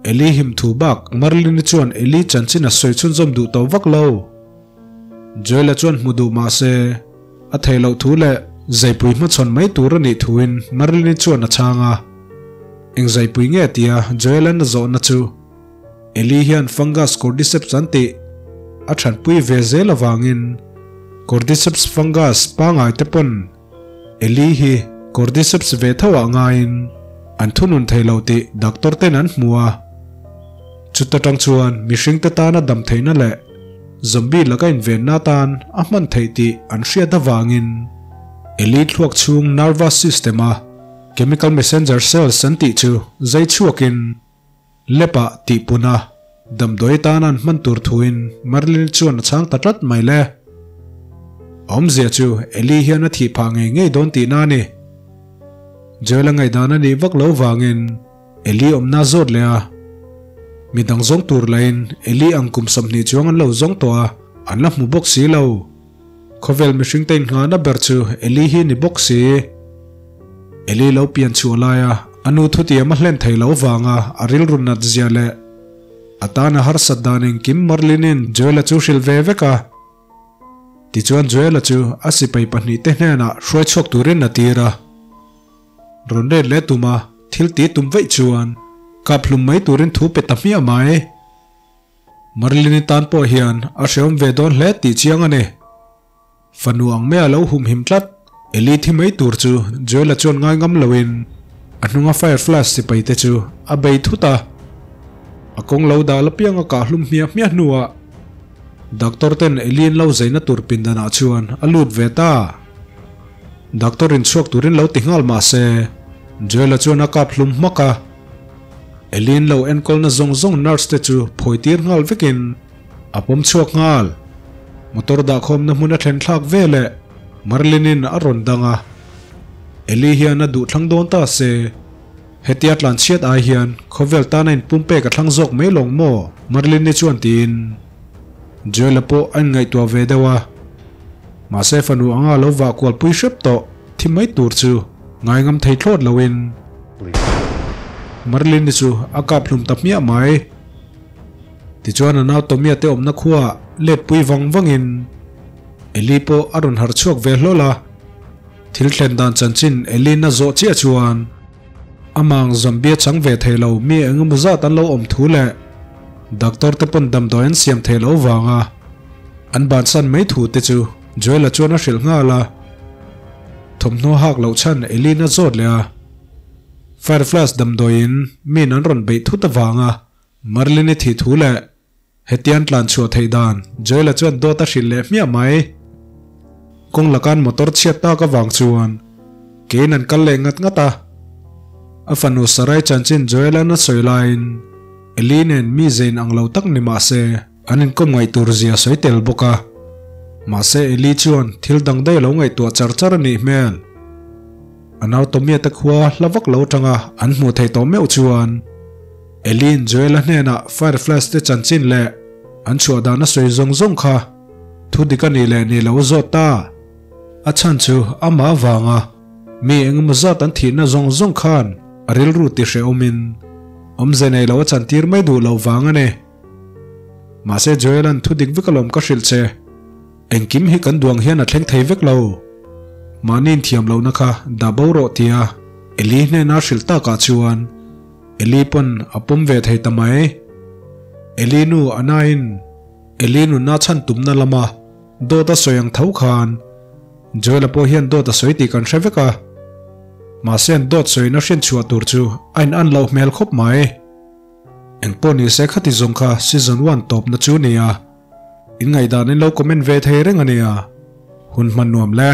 Eli him thu bak Marilyn-i chuan Eli chanchin a sawi chhunzawm duh tawh vak lo. Joel-a chuan hmu duh mah se a theih loh thu leh zaipui hmachhawn mai tur a nih thuin Marilyn-i chuan a chhang a. Eng zaipui nge tia Joel-a'n a zawhna chu Eli hian fungus cordyceps an tih a thanpui ve zel avangin cordyceps fungus pangai te pawn Eli hi cordyceps ve tho ah ngaiin an thunun thei lo tih doctor ten an hmu a. Chuta tang chuan mihring te tana dam theihna leh zombie laka invenna atan a hman theih tih an hriat avangin Eli thluak chhung nervous system a chemical messenger cells an tih chu zai chhuakin Lep-ah tih pun a, damdawi tana an hman tur thuin Marilyn chuan a chhang ta tlat mai le. Awmzia chu Ellie hian a thih phah ngei ngei dawn tihna a ni. Joel a ngaihdan a nih vak lo vangin Ellie awmna a zawt leh a. Midang zawng tur lahin Ellie ang kum 20 chuang an lo zawng tawh a, an la hmu bawk si lo. Khawvel mihringte innghahna ber chu Ellie hi ni bawk si. Eli lo pian chhuah laia a nu thutiam a hlen thei lo vanga a rilru nat zia leh a tana harsat dan engkim Merlin-in Joel-a chu hrilh ve vek a. Tichuan Joel-a chu a sipai pahnihte hnenah hruai chhuak turin a tir a. Rawn let leh tuma thil ti tum vaih chuan kap hlum mai turin thu pe ta hmiah mai. Merlin-i tan pawh hian a hreawm ve dawn hle tih chiang a ni. Fanu ang mai a lo humhim tlat. Eli thi mai tur chu Joel-a chuan ngai ngam loin a hnunga Fireflash sipai te chu a bei thut a. A kawng lo dal apiang a kah hlum hmiah hmiah hnuah Doctor ten Eli an lo zaina tur pindanah chuan a lut ve ta. Doctor in chhuak turin lo ti nghal mah se Joel-a chuan a kap hlum hmak a. Eli an lo enkawlna zawng zawng nurse te chu phawi tir nghal vekin A pawm chhuak nghal. Motor dahkhawmna hmun a thlen thlak ve leh Marlin-in a rawn dang a. Ellie hian a duh thlang dawn ta se, hetia tlan chhiat ai hian khawvel tana inpumpek a thlang zawk mai lawng maw? Marlin-i chuan tiin Joel-a pawh a inngaihtuah ve deuh a. Mahse fanu anga lo vah kualpui hrep tawh thi mai tur chu ngai ngam thei thlawt loin Marlin-i chu a kap hlum ta hmiah mai. Tichuan a nau Tomia te awmna khuaah let pui vang vangin Eli pawh a rawn harh chhuak ve hlawl a. Thil thlen dan chanchin Eli'n a zawh chiah chuan amah ang zombie a chang ve thei lo mi eng emaw zat an lo awm thu leh doctor te pawn damdawi an siam thei lo vanga an bansan mai thu te chu Joel-a chuan a hrilh nghal a. Thawmhnaw hak loh chhan Eli'n a zawt leh a. Fireflash damdawiin miin an rawn beih thut avanga Marlin-i thih thu leh hetian tlan chhuah theih dan Joel-a chuan dawt a hrilh leh hmiah mai. Kawng laka'n motor chhiat tak avang chuan keiin an kal leh ngat ngat a. A fanu Sarai chanchin Joel-a'n a sawi laiin Eli nen mi zein ang lo tak ni mah se an inkawm ngaih tur zia a sawi tel bawk a. Mahse Eli chuan thil dang daih a lo ngaihtuah char char a nih hmel. A nau Tomia te khua hla vak lo atanga an hmuh theih tawh meuh chuan Eli'n Joel-a hnenah Fireflies te chanchin leh an chhuah dan a sawi zawng zawng kha thu dik a nih leh nih lo a zawt ta. A chhan chu amah avanga mi engemaw zat an thihna zawng zawng khan a rilru ti hrehawmin awmze nei lo a chantir mai duh loh vang a ni. Mahse Joel-a'n thu dik vek alawm ka hrilh che. Engkim hi kan duang hian a thleng thei vek lo. Mahni inthiam lohna kha dah bo rawh tia Eli hnena hrilh takah chuan Eli pawn a pawm ve thei ta mai. Eli nu Anna-in Eli nunna chhan tumna lama dawt a sawi ang tho khan Joel-a pawh hian dawt a sawi tih kan hre vek a. Mahse an dawt sawina hriat chhuah tur chu a in-an loh hmel khawp mai. Engpawh nise khati zawng kha season one tawpna chu nia. In ngaihdan in lo comment ve thei reng a nia. Hun hman nuam le.